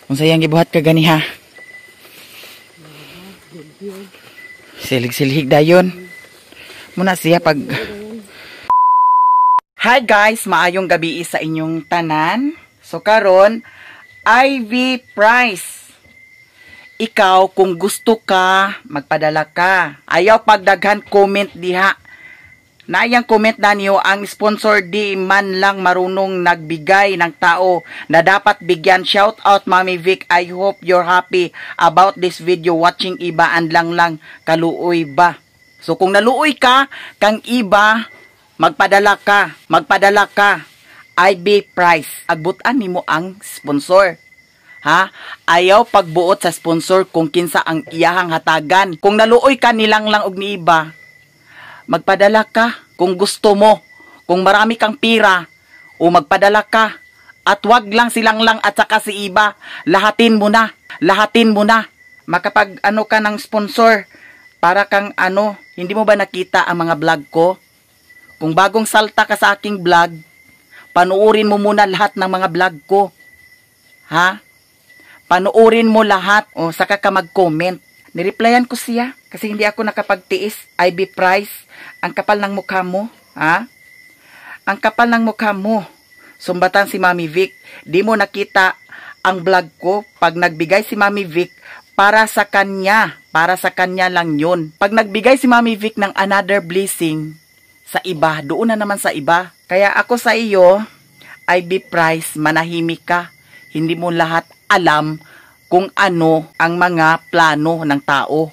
Unsa yang gibuhat ka ganiha? Silig-silhig dayon. Muna siya pag. Hi guys, maayong gabi sa inyong tanan. So karon, IV Price. Ikaw kung gusto ka, magpadala ka. Ayaw pagdaghan comment diha. Naayang comment na niyo ang sponsor di man lang marunong nagbigay ng tao na dapat bigyan. Shout out, Mami Vic. I hope you're happy about this video. Watching Iba and lang lang kaluoy ba? So kung naluoy ka kang Iba, magpadala ka. Magpadala ka. IB Price. Agbutan nimo ang sponsor. Ha? Ayaw pagbuot sa sponsor kung kinsa ang iyahang hatagan. Kung naluoy ka nilang lang og ni Iba, magpadala ka kung gusto mo. Kung marami kang pira, o magpadala ka. At wag lang silang lang at saka si Iba. Lahatin mo na. Lahatin mo na. Makapag ano ka ng sponsor para kang ano, hindi mo ba nakita ang mga vlog ko? Kung bagong salta ka sa aking vlog, panuorin mo muna lahat ng mga vlog ko. Ha? Panuorin mo lahat o saka ka mag-comment. Nireplyan ko siya kasi hindi ako nakapagtiis. IB Price, ang kapal ng mukha mo, ha? Ang kapal ng mukha mo. Sumbatan si Mami Vic. Di mo nakita ang vlog ko pag nagbigay si Mami Vic para sa kanya. Para sa kanya lang yun. Pag nagbigay si Mami Vic ng another blessing sa iba, doon na naman sa iba. Kaya ako sa iyo, IB Price, manahimik ka. Hindi mo lahat alam kung ano ang mga plano ng tao.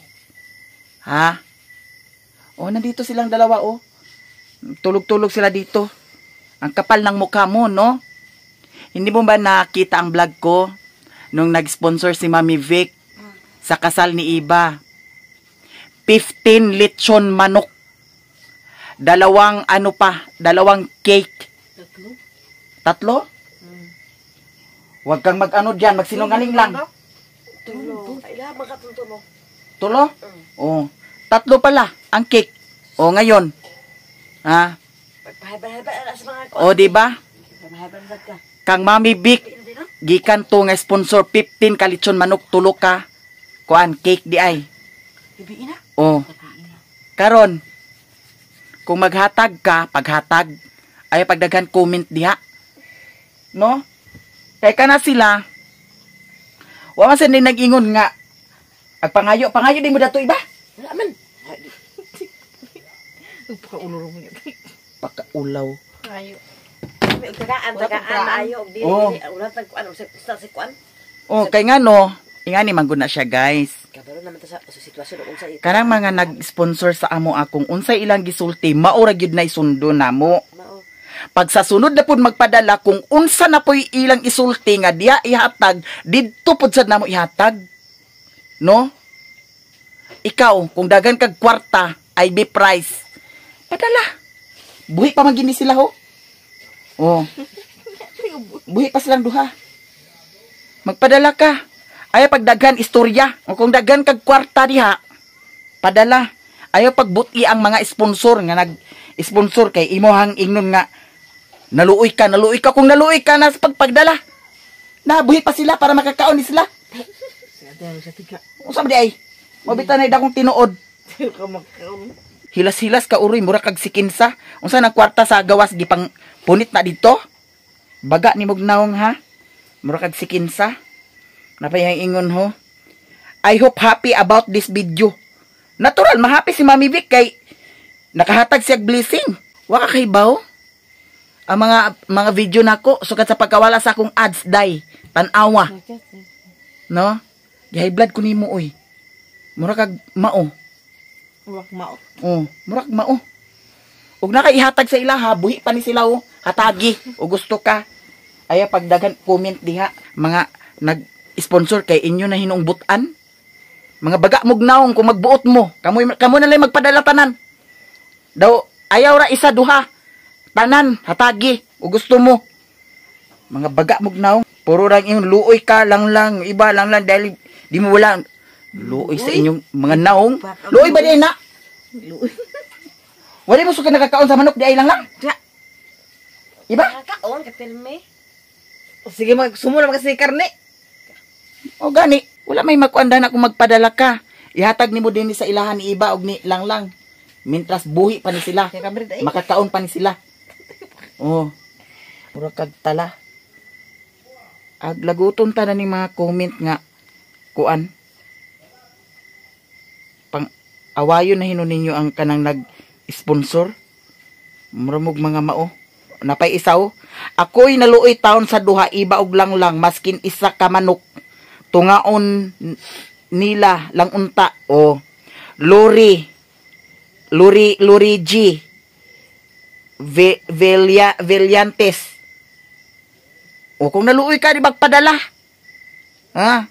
Ha? Oh, nandito silang dalawa, oh. Tulog-tulog sila dito. Ang kapal ng mukha mo, no? Hindi mo ba nakita ang vlog ko nung nag-sponsor si Mami Vic sa kasal ni Iba? 15 lechon manok. Dalawang ano pa, dalawang cake. Tatlo? Tatlo? Huwag kang mag-ano dyan, magsinungaling lang. Tulo. Ay, lahat magkatulto mo. Tulo? Oh, tatlo pala ang cake. Oh, ngayon. Ha? Pagpahibar-hibar na sa mga O, di ba? Pagpahibar ka. Kang Mami Vic, gikan to nga sponsor 15 ka lechon manok, tulo ka kuan cake di ay. Bibiin na. Oh. Karon, kung maghatag ka, paghatag, ay pagdaghan comment diha. No? Kay kana sila. Wa man sila nag-ingon nga agpangayo, pangayo di mo dato Iba. Wala man. Pagkaulo mo niya. Pakaulaw. Ayo. Tagaan, tagaan, ayo. Dili, Oh. dili. Wala tag kuan, sa si kuan. Oh, kay ngano, ingani man gud na siya, guys. Kabalo naman ta sa sitwasyon ug unsa Kanang mga nag-sponsor sa amo akong unsay ilang gisulti, mao ra gyud na isundo namo. Mao. Pag sa sunod na pud magpadala, kung unsa na po'y ilang isulti nga diya ihatag, didto pud sad namo ihatag. No? Ikaw, kung dagan kag kwarta, IB Price, padala. Buhi pa man gini sila ho. Oh. Buhi pa silang duha. Magpadala ka. Ayaw pagdaghan istorya. O kung daghan kag kwarta diha, padala. Ayaw pagbuti ang mga sponsor nga nag-sponsor kay imohang ingnon nga naluoy ka, naluoy ka. Kung naluoy ka na sa pagpagdala, nabuhi pa sila para makakaon ni sila. Sa tiga. Unsa man di ay? Mabita na akong tinuod. Ka magkaon. Hilas-hilas ka uroy, mura kag sikinsa. Unsa nang kwarta sa gawas gipang punit na dito? Baga ni mugnaong ha. Mura kag sikinsa. Napayang ingon ho. I hope happy about this video. Natural, mahappy si Mami Vic kay nakahatag siya blessing. Wa ka kahibaw? Ang mga video nako sukat sa pagkawala sa akong ads day, tan-awa, no? Gihay blood ko nimo oy. Mura kag mao. Wak mao. Oh, murag mao. Ug nakaihatag sa ilaha, buhi pa ni sila oh. Hatagi o gusto ka. Ayaw pagdagan comment diha mga nag-sponsor kay inyo na hinuong butan. Mga baga mugnaong kung magbuot mo. Kamo kamo na lang magpadala tanan. Daw ayaw ra isa duha. Tanan hatagi o gusto mo. Mga baga mugnaong. Puro rang inyong luoy ka lang lang iba lang lang dahil di mo wala luoy sa inyong mga naong. Luoy ba di na? Luoy. Wala mo suka nakakaon sa manok di ay lang lang. Ja. Iba? Nakakaon ka filme. Sige, mag sumo na kasi karne. O gani, wala may makuanda na kung magpadala ka. Ihatag nimo din sa ilahan ni Iba og ni Langlang. Mintras buhi pa ni sila. Kaya kami rin ay. Makakaon pa ni sila. Oh. Mura kag tala. Ag laguton ta na ni mga comment nga kuan. Pang awayon na hinon ninyo ang kanang nag-sponsor. Mura mog mga mao. Napay isaw. Ako'y naluoy taon sa duha, Iba og Langlang, maskin isa ka manok. Tungaon nila lang unta o Lori Lori Lori G Velia Villantes. O kung naluoy ka, di magpadala. Ha?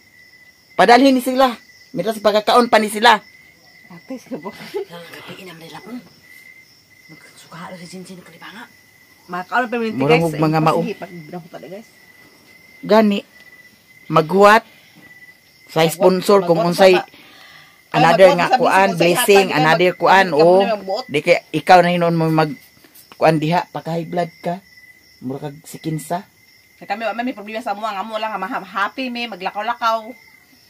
Padalhin ni sila. Miras pagkakaon pa ni sila. Atis ka po. Gabi na nila po. Magsukalo si Jinjin ng kalibanga. Makakaon pa minti Mura guys. mong mga mao. Sige, pag ko talaga guys. Gani maghuwat sa sponsor kung unsay another Ay, nga maghuwat sa kuan business, blessing unsay another hatag, kuan ikaw o na magbuot. di kay ikaw na hinon mo mag kuan diha paka high blood ka, mura kag sikinsa. Kaya kami, wa may problema sa amo. Ang amo lang, happy may, maglakaw-lakaw.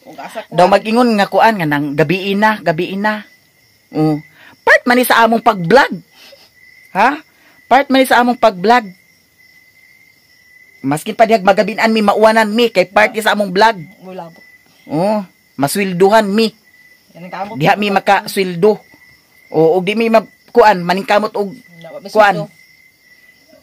Ug asa ko. Daw mag-ingon nga kuan nga nang gabiin na, gabiin na. Oh. Part man ni sa among pag-vlog. Ha? Part man ni sa among pag-vlog. Maskin pa dihag magabinan mi, mauwanan mi kay part ni sa among vlog. Wala po. Oh, maswelduhan mi. Yan ang kamot. Diha mi makasweldo. O og di mi kuan maningkamot og kuan.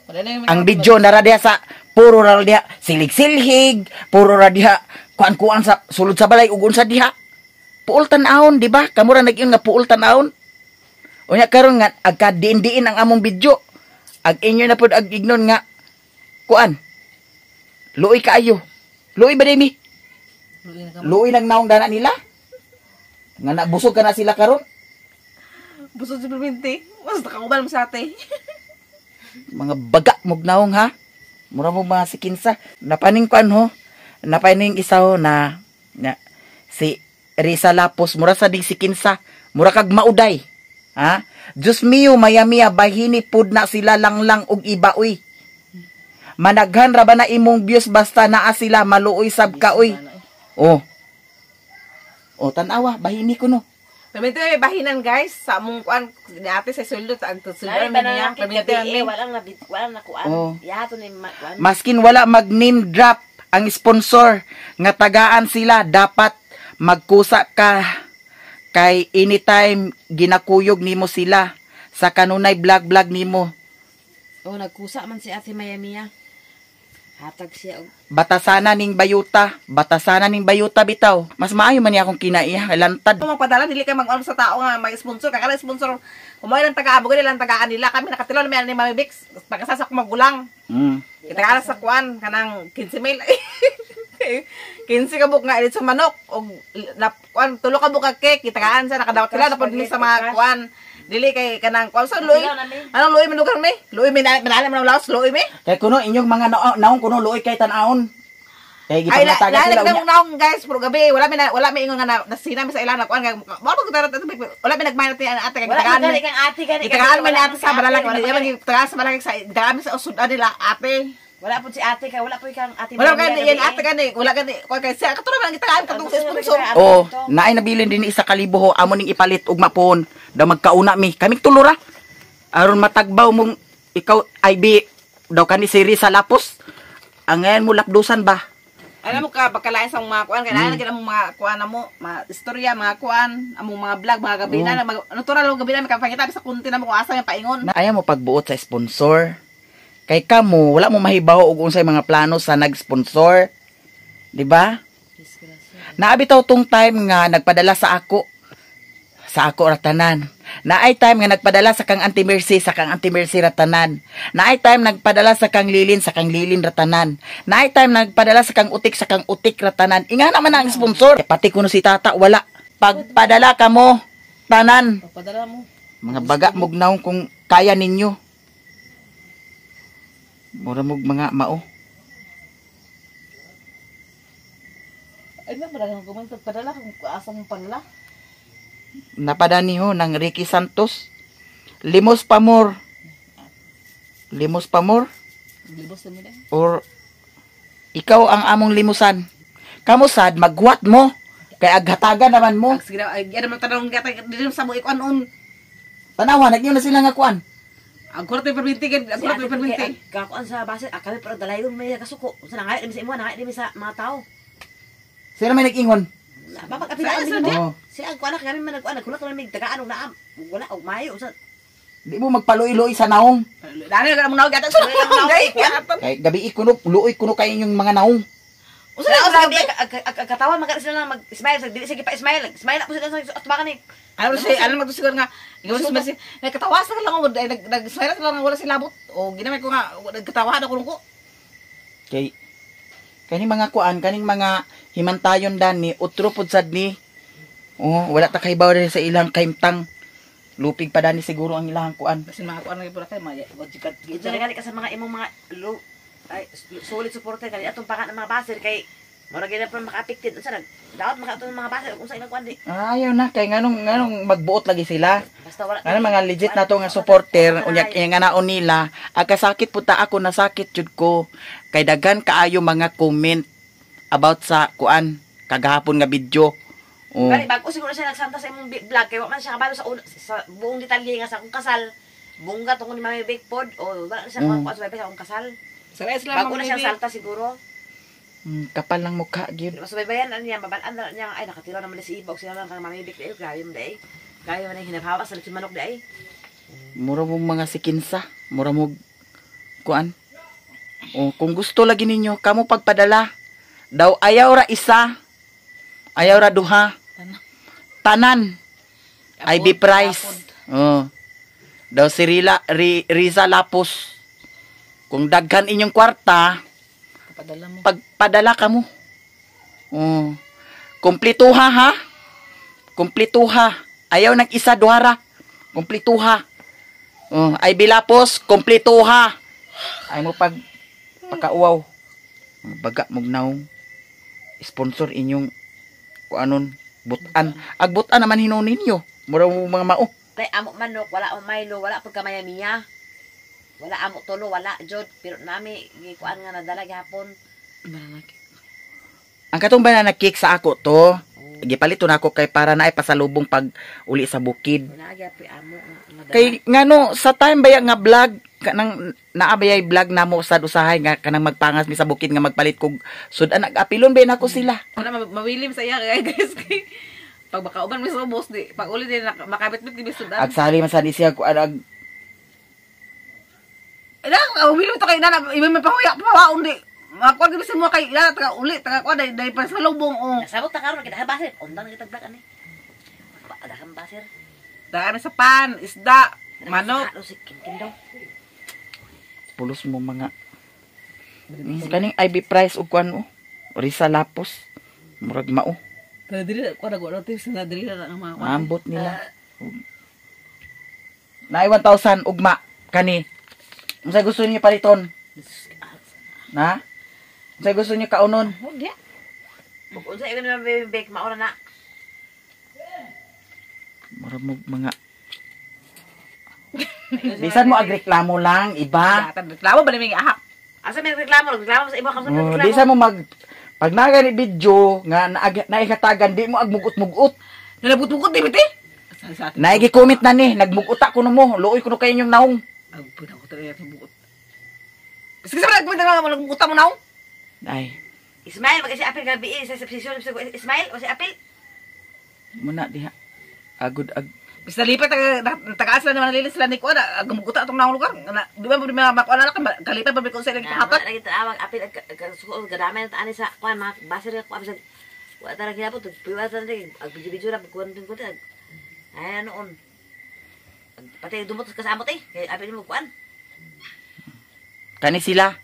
Wala na yung Ang video nara diha sa puro ra diha silig-silhig, puro ra diha kuan-kuan sa sulod sa balay ug unsa diha. Puol tan-awon, di ba? Kamo ra nag-ingon nga puol tan-awon. Unya karon nga agka diin-diin ang among video. Ag inyo na pud ag ignon nga kuan. Luoy kaayo. Luoy ba mi? Luoy nang naong dana nila. Nga nabusog ka na sila karon. Busog si Perminti. Mas nakakubal mo sa ate. Mga baga mog naong ha. Mura mo mga sikinsa. Napaning kuan ho. Napaning isa ho na si Risa Lapos mura sa ding sikinsa. Mura kag mauday. Ha? Diyos mio, maya mia, bahini pud na sila Langlang og Iba uy. Managhan ra ba na imong views basta naa sila, maluoy sab ka uy. Oh. Oh, tanawa, bahini ko no. Perminti may bahinan guys. Sa among kuan, ni ate sa sweldo. Sa ang sweldo Lalo namin pa niya. na Perminti gabi, namin. eh, walang nabit, walang nakuan. Oh. Yato ni kuan. Maskin wala mag name drop ang sponsor nga tagaan sila, dapat magkusa ka kay anytime ginakuyog nimo sila sa kanunay vlog vlog nimo. Oh, nagkusa man si Ate Maya Mia. Hatag siya og Batasana ning bayuta, batasana ning bayuta bitaw. Mas maayo man niya akong kinaiya, lantad. Kung magpadala, dili kay mag-ano sa tao nga may sponsor. Kaya sponsor, kumain lang tagaan, bugay lang tagaan nila. Kami nakatilo namin ni Mami Bix. Pagkasasa ko magulang. Kita sa kuan kanang 15 mil. 15 ka buk nga ilit sa manok og na kuan tulo ka buk ka cake kitagaan sa nakadawat sila napod ni sa mga kuan dili kay kanang kuan sa luoy. Anong luoy man lugar mi? Luoy mi manala man ang laos luoy mi. Kay kuno inyong mga naong kuno luoy kay tan-aon. Kay Ay la gipangataga la sila la unya. naong guys pero gabi wala mi ingon nga nasina mi sa ilang na kuan kay mo ko wala mi nagmayo natin ate kay Wala kitagaan man mi. gani kang ate gani. Gitagaan mi ni ate sa balalaki Wala di man man gitagaan sa balalaki sa gitagaan mi sa usudan nila ate. Wala po si ate kay wala po kang ate. Wala Maya gani Mia yan gabi, ate eh. gani wala gani kuan kay siya katuro man gitagaan katong sa sponsor. Oh, naay nabilin din isa kalibo ho amo ning ipalit og mapon. Daw magkauna mi. Kaming tulo ra. Aron matagbaw mong ikaw ay bi daw kani si Risa Lapos. Ang ngayon mo lapdusan ba? Alam mo ka, pagkalain sa mga kuan, kailangan mm. among mga kuan na mo, mga istorya, mga kuan, among mga vlog, mga gabi na, mag, natural ang gabi na, may kapangita sa kunti na mo kung asa yung paingon. Na ayaw mo pagbuot sa sponsor. Kay kamo wala mo mahibaw og unsay mga plano sa nag-sponsor. Di ba? Naabi taw tong time nga nagpadala sa ako. Sa ako ratanan. Naay time nga nagpadala sa kang Auntie Mercy, sa kang Auntie Mercy ratanan. Naay time nagpadala sa kang Lilin, sa kang Lilin ratanan. Naay time nagpadala sa kang Utik, sa kang Utik ratanan. Inga naman ang sponsor. Pati kuno si Tata wala. Pagpadala ka mo tanan. Pagpadala mo. Mga baga mugnaw kung kaya ninyo. Mura mog mga mao. Ay na, malagang kuman, pagpadala, kung asa mong padala. Napadani ho ng Ricky Santos. Limos pamor. Limos pamor Libos na nila. or ikaw ang among limusan. Kamo sad maghuwat mo. Kay aghatagan naman mo. Sige na, ay yan naman tanong gata dili sa mo ikuan on. Tanawa nagyo na sila nga kuan. Ang kurat may perminti gid, ang Si kurat ate may perminti. kay kakuan sa base, kami pero dalayon may kasuko. Unsa na ngayon sa imo, na ngayon sa mga tao. Sila may nag-ingon. Mapag-apilaan Sa- din Oo. mo. Sila ang kuan kami man nagkuan, nagkulat man mig tagaan og naam. Wala og maayo unsa. Di mo magpaluy-luoy sa naong. Dani na mo nawag gata sa gay. Kay gabi kuno luoy kuno kay inyong mga naong. Unsa na Sila unsa sa katawa man sila lang mag-smile, sa dili sige pa smile. Smile na po sila sa atubangan ni. Alam mo si alam mo siguro nga ikaw si Mercy nagkatawa sa lang ako nag nag-smile sa lang wala si labot o ginamay ko nga nagkatawa na ko ko. Kay kaning mga kuan, kaning mga himantayon dani, utro pud sad ni. Oh, wala ta kahibaw diri sa ilang kaimtang. Lupig pa dani siguro ang ilang kuan. Kasi mga kuan nga pula kay mga wajikat Ito na gali ka sa mga imong mga low, ay, solid supporter kani atong paka ng mga baser kay mura gyud pa maka-affected unsa nag daot maka atong mga baser unsa ilang kuan di Ayaw na kay nganong nganong magbuot lagi sila. basta wala Ano mga legit na to nga supporter unya nga naon nila, agkasakit pud ta ako, nasakit jud ko kay daghan kaayo mga comment about sa kuan kagahapon nga video. Oh. Gani bago siguro siya nagsanta sa imong vlog kay wa man siya kabalo sa sa buong detalye nga sa akong kasal. Bongga tungkol ni Mami Big Pod o wala na siya kuan sa sa akong kasal. Sala sila Bago na siya salta siguro. Kapal ng mukha gyud. Mas subaybayan ano niya, babalaan na niya, ay nakatira naman na si Iba, o sila lang kang Mami Big dahil, grabe mo dahil. Grabe man ang hinabawa sa lechon manok dahil. Mura mo mga sikinsa, mura mo kuan. Oh, kung gusto lagi ninyo, kamo pagpadala. Daw ayaw ra isa, ayaw ra duha. Tanan. IB price. Oh. Daw si Rila, Riza Lapos. Kung daghan inyong kwarta, Padala mo. pagpadala ka mo. Oh. Kumplituha ha. Kumplituha. Ayaw nag isa duha ra. Kumplituha. Oh, IB Lapos, kumplituha. Ay mo pag pakauwaw. Baga mog naong sponsor inyong kuanon butan. Agbutan naman hinuon ninyo. Mura mo mga mao. Kay amo manok, wala amo Milo, wala pagkamayamiya. Wala amo tulo, wala jod, pero nami gikuan nga nadala gihapon. Ang katong banana cake sa ako to, gipalit to nako kay para na ay pasalubong pag uli sa bukid. Wala gyapon amo nga nadala. Kay ngano sa time baya nga vlog kanang naa bayay vlog namo sad usahay nga kanang magpangas mi sa bukid nga magpalit kog sudan nag-apilon bay nako sila. Wala mawilim sa iya guys kay pag makauban mi sa ubos di pag uli di makabit-bit di mi sudan. Agsali man sad siya ko ag Ina wilim to kay nana iba may pahuya pawaon di. Makuan gid sa mo kay ina taga uli taga kuan dai dai pa sa lubong o. Nasabot ta karon kita baser, undang kita vlog ani. Daghang baser. Daan sa pan, isda, manok. Ano si Kinkin daw? Pulos mo mga kaning IB price ug kuan o. Risa Lapos. Murag mao. Dili ko na go tips na dili na ang mga kuan. Ambot nila. Naay 1,000 ugma kani. Unsay gusto niyo paliton? Na? Unsay gusto niyo kaunon? Di. Ug unsa iyon na baby bake maura na. Murag mo mga bisan mo agreklamo lang, iba. Yatan reklamo ba ni ahak? Asa may reklamo, reklamo sa imo ka sa Oh, reklamo. di sa mo mag pag nagani video nga naikatagan di mo agmugot-mugot. Nalabot-bugot di biti. Sa atin. Naigi-comment na ni, nagmuguta kuno mo, luoy kuno kay inyong naong. Ang puna ko talaga itong bugot. Sige sa mga nagmuguta mo nagmuguta mo naong. Ay, Ismail, mag si Apil gabi sa session sa Ismail o si Apil. muna diha. Agud ag Basta lipat taga sila naman nalilis sila ni kuan gumuguta atong naong lugar. Na, di ba mo makuan na kalipat pa ko sa ilang Na pahapat. wala kita awag Apil ag gadamay na ani sa kuan mga baser ko bisag wa tara gihapon tugpiwa ta ag video-video ra kuan pin kuan. Ay noon. Pati dumot ka sa amot eh. Kay Apil mo kuan. Kani sila.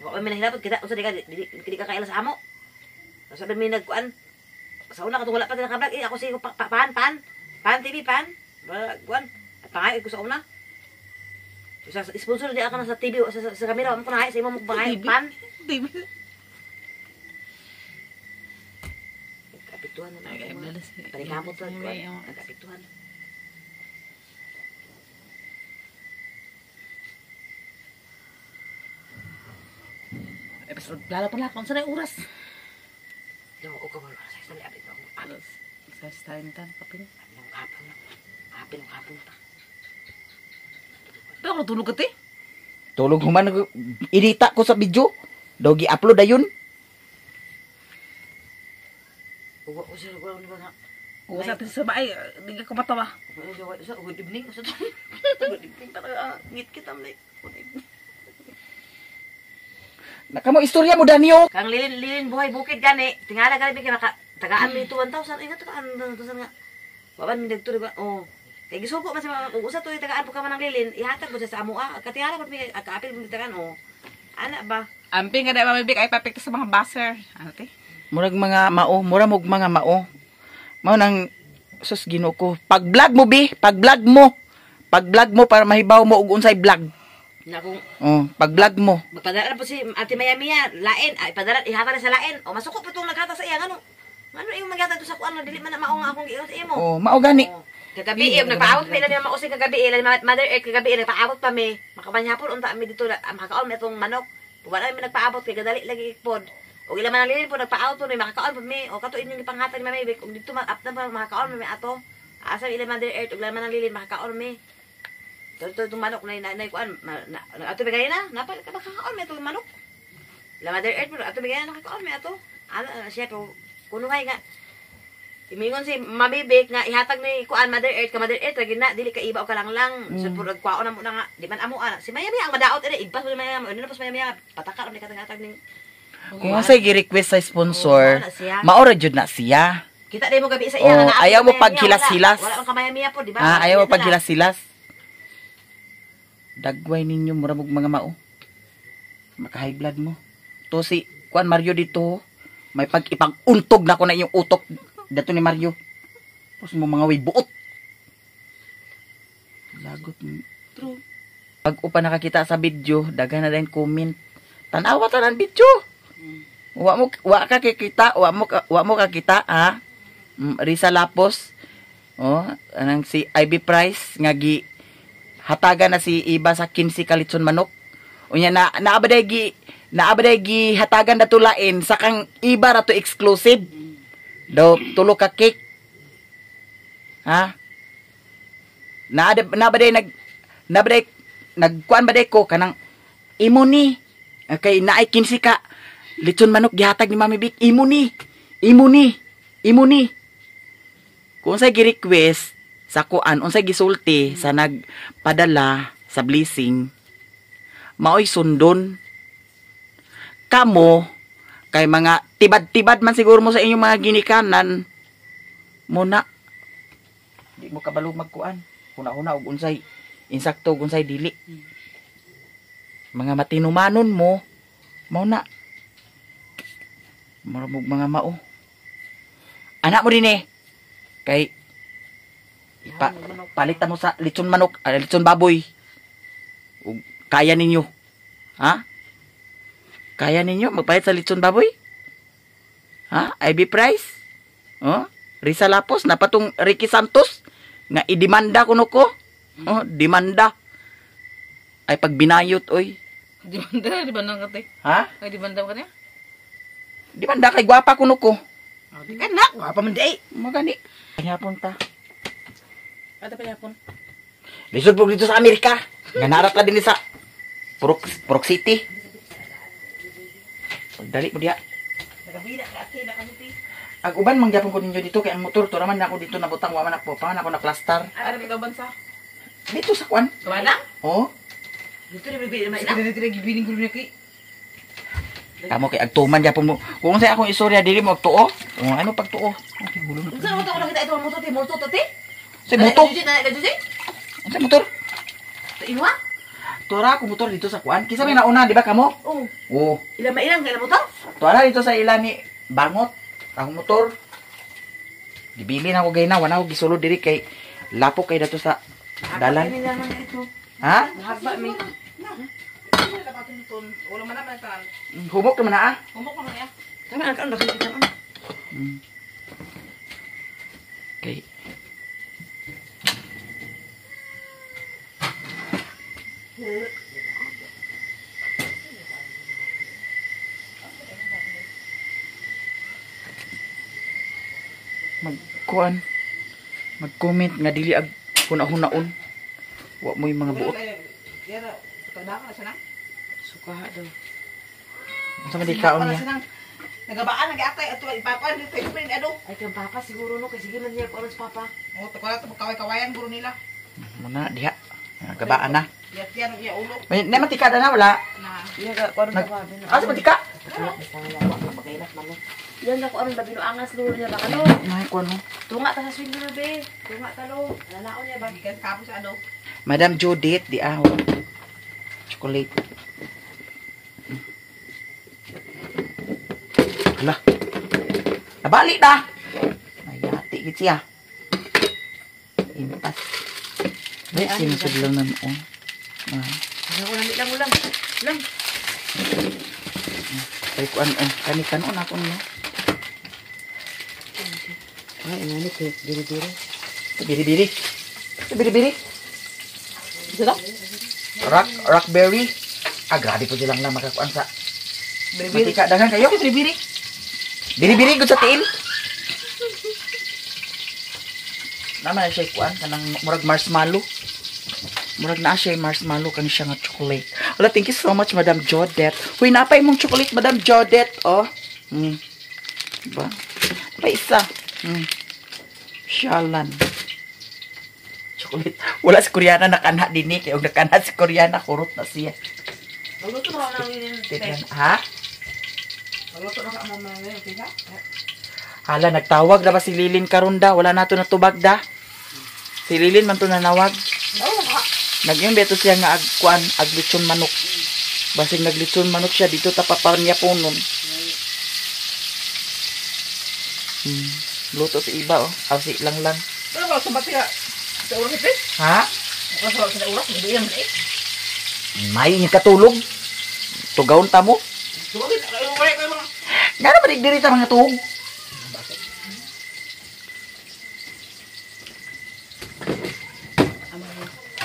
Wa mi nahilabot kita unsa di ka di ka kaila sa amo. Sa mi nagkuan. Sa una katong wala pa naka-vlog eh ako si pan pan. Pan TV pan. Wala kuan. Pangay ko sa una. Sa sponsor di ako na sa TV sa kamera mo ko na sa imo mo pangay pan. TV. Kapituhan na lang. Panikamot lang kuan. Nagkapituhan. Eh, basta lalo pala kung saan ay oras. No, o ka ba sa dali abit ako. Alas 6:30 kapin. Nang hapon na. Hapon ng hapon pa. Pero ako tulog ka te. Tulog human irita ko sa video. Daw gi-upload ayon. Uwa ko sir, wala ba nga. Oo, sa atin sa baay, di ka kumatawa. Good evening. Good evening para ngit kita man. Good evening. Nakamo istorya mo Danio. Kang lilin lilin buhay bukid gani, tingala gani kay maka tagaan mi 1,000 ingat tagaan 1,000 nga. Waban mi dagto ba? Oh. Kay gisugo man sa mga kung usa to tagaan po ka man ang lilin, ihatag mo siya sa amo ah. Katingala pud mi kaapil mi tagaan oh. Ana ba? Amping nga na Mami Vic ay papikta sa mga baser. Ano te? Murag mga mao, mura mog mga mao. Mao nang sus Ginoo ko. Pag-vlog mo bi, pag-vlog mo. Pag-vlog mo para mahibaw mo og unsay vlog. Na kung Oh, pag-vlog mo. magpadala na po si Ate Maya Mia, lain, ay padala ihatag na sa lain. O masuko pa tong naghatag sa iya ngano. Ngano imong maghatag to sa kuan dili man na mao nga akong giingon sa imo. Oh, mao gani. Oh. Kagabi, eh, nagpaabot pa ilan yung mausig kagabi, ilan Mother Earth kagabi, nagpaabot pa mi. Makabanyapon unta mi dito, makakaon mi atong manok. Wala mi nagpaabot kay gadali lagi pod. Og ilan man ang lilin po nagpaabot po mi makakaon po mi. O kato inyong gipanghatag ni Mami Vic, og dito man up na pa makakaon mi ato. Asa ilan Mother Earth og ilan man ang lilin makakaon mi. Toto itong manok na na kuan ato bigay na napal ka makakaon mi atong manok. Ila Mother Earth po ato bigay na nakakaon mi ato. Ano siya po kunuhay nga. Imingon si Mami Vic nga ihatag ni kuan Mother Earth ka Mother Earth lagi na dili ka iba o ka lang lang. So pud kwaon na mo na nga di man amo ana. Si Maya Mia ang madaot ere ibas mo Maya Mia ano na Maya Mia pataka ra ni katang-hatag ning Kung unsay gi-request sa sponsor, Oo, mao na siya. mao ra jud na siya. Kita day mo gabi sa iya Oh, nga naa ayaw si mo Maya Mia, paghilas-hilas. Wala, wala man ka Maya Mia po di ba? Ah, ayaw mo Wala na. paghilas-hilas. Dagway ninyo mura mog mga mao. Maka-high blood mo. To si Kuan Mario dito, may pag-ipag-untog na ko na inyong utok dato ni Mario. Tapos mo mga way buot. Lagot. True. Pag upa nakakita sa video, daghan na din comment. Tanawa tanan video. Wa mo wa ka kikita, wa mo kakita ha. Risa Lapos. Oh, anang si Ivy Price nga gi hatagan na si Iba sa 15 ka litson manok. Unya na naabaday gi hatagan na tulain sa kang Iba ra to exclusive. Daw tulo ka cake. Ha? Naabaday nag nagkuan ba day ko kanang imo ni kay naay 15 ka litson manok gihatag ni Mami Vic, imo ni. Imo ni. Imo ni. Kung unsay gi-request sa kuan, unsay gisulti sa nagpadala sa blessing, maoy sundon. Kamo kay mga tibad-tibad man siguro mo sa inyong mga ginikanan muna di mo kabalo magkuan. Huna-huna og unsay insakto og unsay dili. Mga matinumanon mo mao na. Mura mog mga mao. Anak mo din eh. Kay palitan mo sa litson manok, litson baboy. Ug kaya ninyo. Ha? Kaya ninyo magpalit sa litson baboy? Ha? Ivy Price? Oh? Risa Lapos napatong Ricky Santos nga idemanda kuno ko. Oh, demanda. Ay pagbinayot oy. Demanda, demanda ka te. Ha? Ay demanda ka niya? Demanda kay gwapa kuno ko. Oh, di ka na, gwapa man di. Magani. Kanyapon ta. Ata pa yapon. Lisod po dito sa Amerika. Nga narat ka din sa Purok City. Pagdali mo diya. Nagabida ka ate na kami te. Ag uban mangyapon ko ninyo dito kay ang motor to raman na ako dito nabutang wa man ako pa man ako na plaster. Ano ba bansa? Dito sa kuan. Wala? Oh. Dito rin bibili naman ina. Sige dito gibiling ko niya kay. Kamo kay agtuman gyapon mo. Kung unsay akong istorya dili mo agtuo. Oh, ano pagtuo? Okay, hulo na. Unsa man to ako nakita ito motor te, multo to te? Unsay motor? Na na Unsay motor? Iwa? Tura ako motor dito sa kuan. Kinsa may nauna, di ba kamo? Oh. Oh. Ilang mailang kay motor? Tuara dito sa ila ni Bangot ang motor. Gibili na ako gayna, wala ako gisulod diri kay lapok kay dato sa dalan. Ha? Haba mi. Humok naman na ah. Humok naman ya. Tama ang kaon ba kita. Okay. Magkuan. Mag-comment nga dili ag huna-hunaon. Wa mo'y mga buot. Suka daw. Unsa man di kaon niya? Nagabaan nag-atay ato ipakuan dito ipin ado. Ay kang papa siguro no kay sige man niya kuan sa papa. Oh, tuko na to kaway-kawayan guro nila. Muna diha. Nagabaan na. Yat-yan iya ulo. May na matika na wala. Na. Iya ka kuan sa papa. Asa matika? Magailat man no. Yan ka kuan ba binuangas lulo niya ba kano? Nay kuan no. Tunga ta sa swing lulo be. Tunga ta lo. Nanaon niya ba? Gikan kapo sa ado. Madam Judith di aho. Chocolate. Hala. Nabali na. Nayati gid siya. Impas. Dai sinusud lang nan oh. Ah. Ako lang lang ulam. Ulam. Ay kuan eh kani kanon ako no. Ay, ano ni cake diri-diri. Biri-biri. Biri-biri. Sila? Rockberry. Ah, grabe po silang lang makakuan sa Biri-biri. matika. Daghan kayo. Biri-biri. Biri-biri gud sa tiil. Naman na siya kuan kanang murag marshmallow. Murag na siya marshmallow kani siya nga chocolate. Wala, thank you so much Madam Jodette. Huy, napay mong chocolate Madam Jodette, oh. Diba? Pa isa. Shalan. Chocolate. Wala si Koreana nakanha dinhi kay og nakanha si Koreana kurot na siya. Magluto na ako ng Tignan, ha? Magluto na ka ang mga ngayon, pisa. Hala, nagtawag na ba si Lilin karon da? Wala na to natubag da. Si Lilin man to nanawag. Nagyong beto siya nga agkuan, aglitson manok. Basig naglitson manok siya dito tapapan niya po nun. Luto si iba oh. Aw si lang lang. Pero wala sa bati ka. Sa uras ito. Ha? Wala sa uras, hindi yan eh. May nga katulog. Tugawon ta mo. Tugawin, wala kayo mga. Nga na ba diri ta mga tuhog?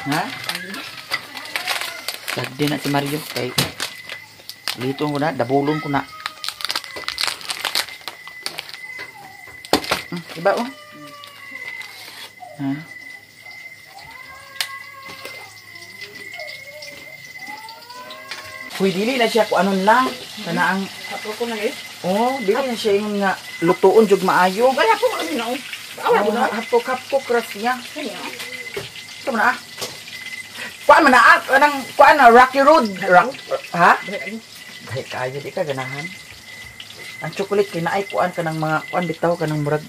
Ha? Sagdi na si Mario kay litoon ko na, dabulon ko na. Iba oh. Ha? Huy, dili na siya kung anon lang. Kana ang Hapon ko na eh. Oh, dili na siya yung nga lutuon jud maayo. Wala po kami na oh. Awa Oh, na. hapok-hapok ras niya. Ito man ah. Kuan man na ah, kanang kuan na Rocky Road. Rock, ha? Dahil kaayo di ka ganahan. Ang chocolate kay naay kuan kanang mga kuan bitaw kanang murag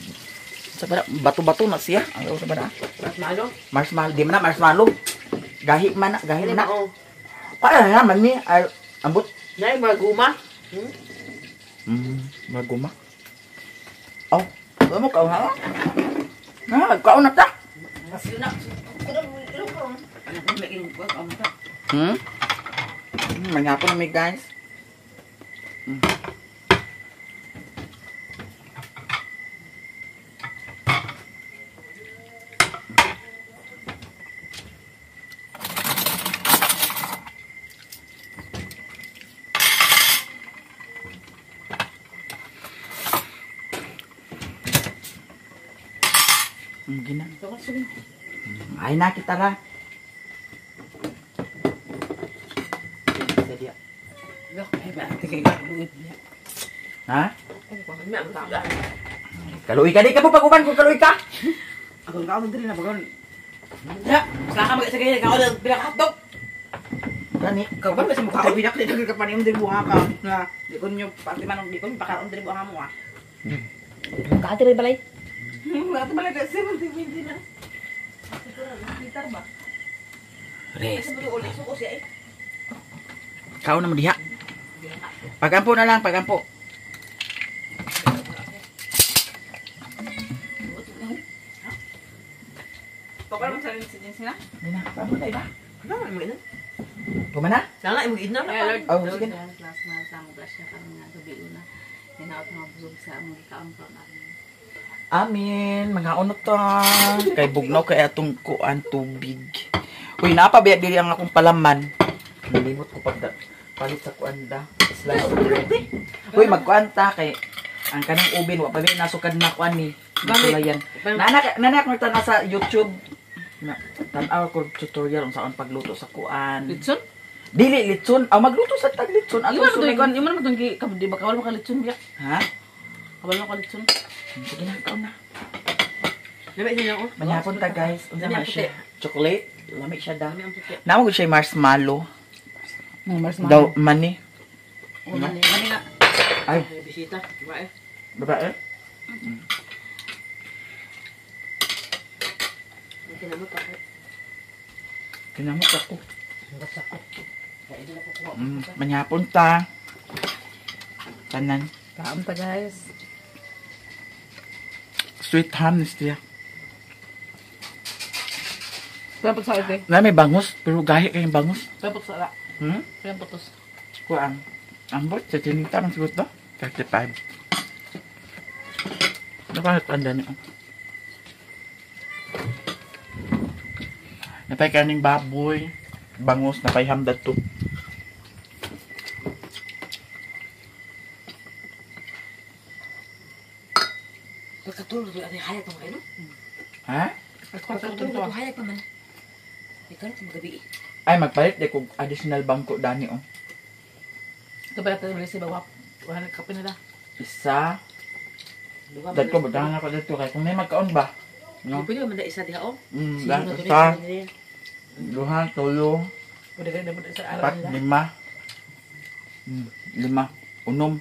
sa ba bato-bato na siya. Ang sa ba na? Marshmallow. Marshmallow, di man na marshmallow. Gahi man na, gahi man na. Oh. Kuan na man ni ay ambot. Nay maguma. Maguma. Oh, mo ka ha? Na, kaon na ta. Manghapon na may guys. Gina. Ay na kita ra. Ha? Kaluoy ka di ka mo pag-uban kung kaluoy ka. Ako kaon diri na bagon. Ya, sa ka mag-sagay ka kaon pila ka hotdog. Gani. Kaban ba sa mukha binak di ka pa diri buha ka. Nga di ko nyo pati man di ko pakaon diri buha mo ah. Kaati rin balay. Wala balay ka 70 na. Liter ba? Res. Siya eh. Kaon na mo diha. Pagampo na lang, pagampo. Pakala mo sa rin sila. Hindi na, pagampo na iba. Ano man mo ina? Gumana? Sana imo ina. Oh, sige na. Class na sa mo siya karon nga gabi una. Hinaot nga busog sa among gikaon karon amin. Amin, mga unot ta. Kay bugnaw kay atong kuan tubig. Uy, napa ba diri ang akong palaman. Nalimot ko pag palit sa kuan da. Slice of bread. Uy, magkuan ta kay Ang kanang oven wa pa mi nasukad na kuan ni. Sulayan. Nana ko tan sa YouTube. Na tan-aw ko tutorial unsaon pagluto sa kuan. Litson? Dili litson, aw magluto sa tag litson Imo atong man to ikaw, imo man tong gi di ba kawal mo ka litson biya? Ha? Kawal mo ka litson. Sige na, ikaw na. Lami siya oh. Manyapon ta guys. Unsa Lami man ang siya? Chocolate. Lami siya da. Lami ang puti. Namo gud siya marshmallow. Marshmallow. Daw mani. Oh, mani. Mani nga. Ay, May bisita. Babae. babae. Ang kinamot ako. Kinamot ako. Hanggat sa ko. Kaya hindi na ko kuha. Manyapon ta. Tanan. Kaon ta guys. Sweet ham ni siya. Kaya putos sa ite. Na may bangus, pero gahi kayong bangus. Kaya putos ala. Hmm? Kaya putos. Kuan. Ambot sa tinita man siguro to. 35. Nakatanda niyo. Napay kaning baboy, bangus, napay hamdad to. Pagkatulog ito, ay hayag pa man kayo, no? Ha? Pagkatulog ito, hayag pa man. Ikaw na magabi eh. Ay, magpalit di kog additional bangko dani oh. Ito ba natin si Bawap? Wala nagkape na da. Isa. Duha man Dad ko, butahan ako dito kay kung may magkaon ba. No? Pwede man da isa diha oh. Mm, Sino dahil na to isa, rin? duha, tulo, Pwede kayo dapat sa araw apat, nila. lima. Lima. Unom.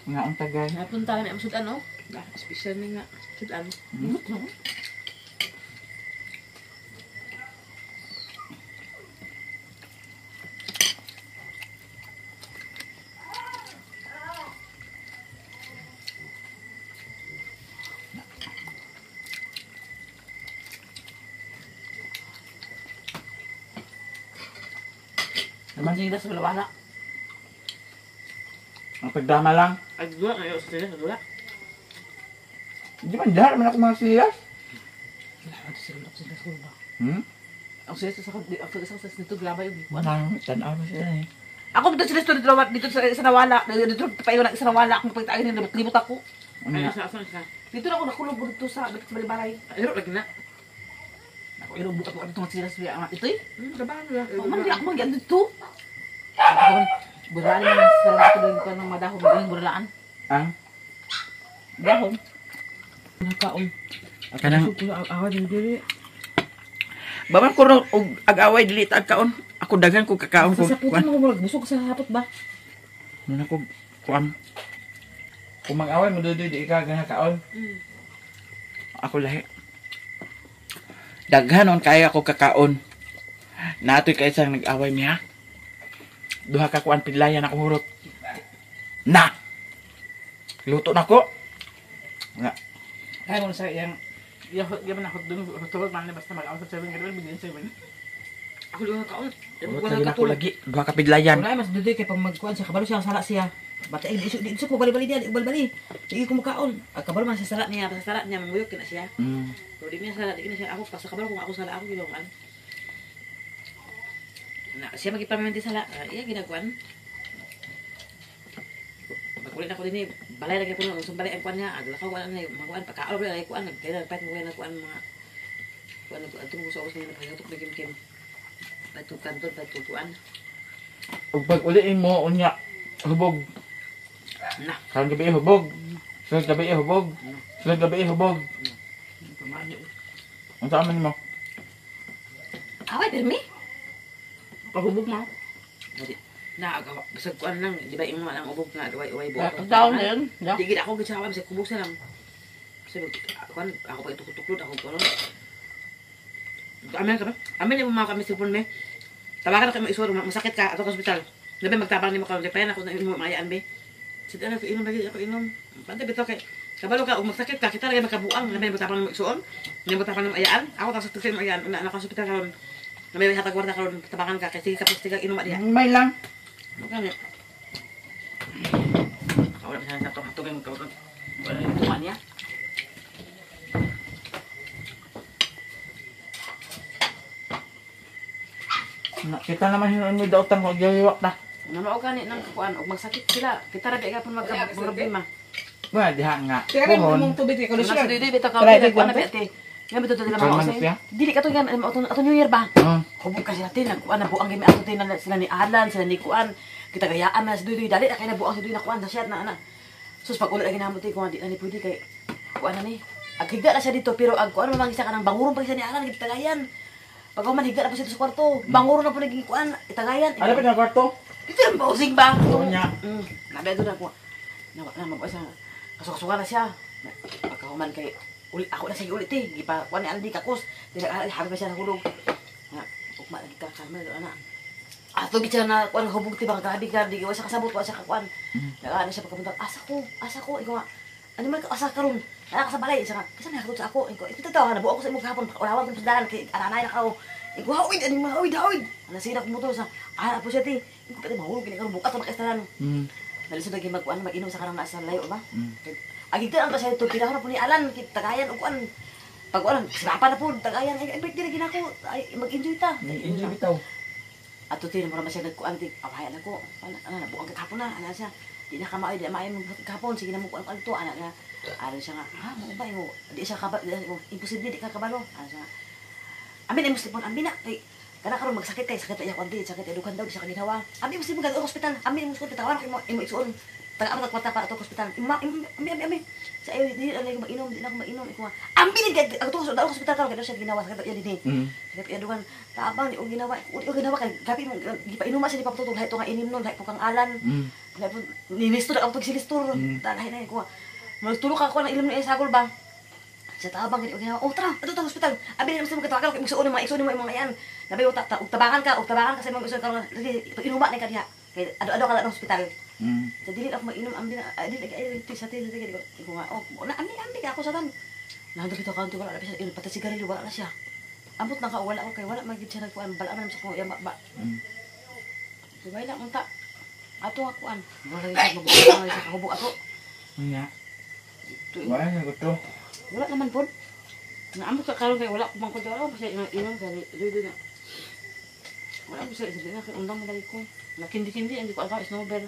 Nga ang tagay. Napunta kami ang sudan oh. Special ni nga sudan. Naman siya sa wala. Ang pagdama lang. Ay dula kayo sa sila dula. Di man dahar man ako mga siyas. Wala sila ako sila sa ba. Hmm? Ang sila sa ako sa dito glabay og Wala, tanaw na sila eh. Ako dito sila dito dito sa nawala. Dito pa na sa nawala akong pagtaagin ng libot ako. Ano Ay nga? sa asa sa. Dito na ako nakulog dito sa dito sa Balibalay. Iro lagi na. Ako iro bukat ko dito sila sa ito eh. Trabaho na. Ako man di ako man dito. Buralan man sa ako dito ko ng madahon, magaling buralaan. Ang? Dahon. Nakaon. Kanang Awa din dili. Baman ko ro og ag-away dili ta kaon. Ako daghan ko kakaon ko. Sa saputan mo murag busog sa hapot ba? Muna ko kuan. Kung mag-away mo dudu di ka gana kaon. Ako lahi. Daghan on kaya ako kakaon. Natoy kay isang nag-away niya. Duha ka kuan pidlayan ako hurot. Na. Luto na ko. Nga. Kaya mo sa iyang yang man ako dun hotdog man basta mag-away sa 7 ganun bigyan 7. Ako duha kaon. Hurot lagi na ako lagi. Duha ka pidlayan. Wala mas dudoy kay pag magkuan siya kabalo siya sala siya. Bata ay di isu ko bali-bali diya, bali-bali. Di ko mukaon. Kabalo man sa sala niya, sa sala niya manguyok kina siya. Pero di niya sala, di na siya ako pa sa kabalo kung ako sala ako gilongan. Na siya magipamimenti sala, iya ginakuan. Pagkulit ako din eh, balay lagi po nung balay ang kuan niya, aglakaw kuan na makuan pagkaon ay kuan nagkaya nagpait mo na kuan mga kuan atong gusto ako sa nagpahiutok na kim-kim. Patukan kanton patutuan. Ug pag uli mo unya hubog. Na. Karong gabi hubog. Sunod gabi hubog. Sunod gabi hubog. Unsa man mo? Away pirmi. Kahubog ma. Na agawa bisag kuan lang, di ba imo man ang ubog nga uway buot. Down na yun. Di gid ako gitsawa bisag kubog sa lang. Kasi kuan ako pa itukutuklod ako kuan. Amen ka ba? Amen yung mga kami sipon me. Tawagan na kayo isuro, masakit ka ato ka ospital. Labi magtabang nimo karon kay ako na imo mayaan be. Sige na inom lagi ako inom. Pantay bitaw kay kabalo ka ug magsakit ka kita lagi makabuang labi magtabang nimo isuon. Labi magtabang nimo ayaan. Ako ta sa tuksin mo ayaan na naka ospital karon. Labi hatag kwarta karon tabangan ka kay sige ka sige inom diha. May lang. Kani. Wala sa sa to kay magkaon. Wala tuman niya. Kita naman hinuon mo daw tang og yaywak ta. Namao gani nang kuan og magsakit sila. Kita ra di ka pun magka-problema. Wala diha nga. Kaya rin Puhon. mong tubig kay Kasi conditioner. dili bitaw ka Try, kuan na try. ate. Nga bitaw dili Kalma mao na siya. Dili ka to nga ato New Year ba? Oh. Hubog ka sila tin, nagkuan na buang gimi ato tin na sila ni Alan, sila ni Kuan. Kita gayaan na si Duy Duy dali na kay nabuang si Duy na kuan sa siya na ana. Sus pag ulit lagi namo ti kuan di na ni pwede kay kuan na ni. Aghigda na siya dito pero ag kuan man siya kanang banguron pa siya ni Alan gitagayan. Pag human higda na po siya sa kwarto, banguron na po naging kuan, itagayan. Ano pa na kwarto? Dito ang pausing ba? Oo niya. Nabi doon ako. Na na mag sa kasukasuka na siya. Pagkahuman kay uli ako na siya ulit eh. Gipa kuan ni Aldi kakos. Dili habi pa siya nahulog. Na ugma lagi ka kalma ana. Ato gid siya na kuan hubog ti ba grabe ka di wa siya kasabot wa siya kakuan. Nagaan siya pagkapunta asa ko ikaw nga. Ano man ka asa karon? Naa ka sa balay siya nga. Kasi nakatulog sa ako. Ikaw ito tawa na buo ko sa imong gahapon ulawan ko sa dalan kay ananay na ka. Ikaw hawid ani mga hawid hawid. Ana sira ko motor sa ana po siya ti. Ikaw pati mahulog gini karon bukat sa makaestalan. Nalisod lagi magkuan mag-inom sa karang nasa layo ba? Agigtan ang pa siya ito, pinahon na po ni Alan, tagayan o kuan. Pag kuan, sirapa na po, tagayan. Ay, birthday na ginako, ay, mag-enjoy ta. Enjoy bitaw. Ato tin, mura man siya nagkuan, ti, awayan ako. Ana, ana, nabuang kahapon na, ana siya. Di na kamaayo, di na maayo kahapon, sige na mo kuan kuan to, ana na. Ano siya nga, ha, mo ba, imo, di siya kabalo, imposible, di ka kabalo. Ano siya nga, amin ay muslimon, amin na, kay, kana karon magsakit kay sakit iya kuan sakit iya dukan daw di siya kaginawa. Ami muslim ka hospital, ami muslim tatawan ko imo imo igsuon. Taga amo kwarta para ato hospital. Imo ami ami ami. Sa ayo di na ako mainom, di na ako mainom iko. Ami ni ato sa hospital karon kay siya ginawa sakit iya dinhi. Sakit iya dukan tabang ni og ginawa, ug ginawa kay grabe mo gipainuma siya ni papatutol lahi to nga inim nun, lahi po kang alan. Lahi po ni Nestor ang pag si Nestor. Lahi na ko. Magtulog ka ako ng ilim ni sagol ba. Sa tabang gani og ginawa. Oh tara, ato ta hospital. Abi ni muslim ka tawagan kay igsuon mo igsuon mo imong ayan. Nabi ta og tabangan ka sa imong igsuon karon lagi pag-inuma ni ka diha. Kay ado-ado ka lang hospital. Sa dili ako mainom ambi na dili kay sa ti ko nga oh na ambi ambi ka ako sa tan. Nandito bitaw kanto wala na siya pati sigarilyo wala na siya. Ambot na ka wala ko kay wala man gid siya nagkuan bala man sa ko ya ba. Dubay lang unta. Ato nga kuan. Wala gid siya mabuo sa kahubog ato. Nya. Wala na gusto. Wala naman pod. Naambot ka karon kay wala ko man ko wala ko siya inom kay dudu na. Wala ko siya sabi na kay undang man ko. Nakindi-kindi hindi ko alam snowbell.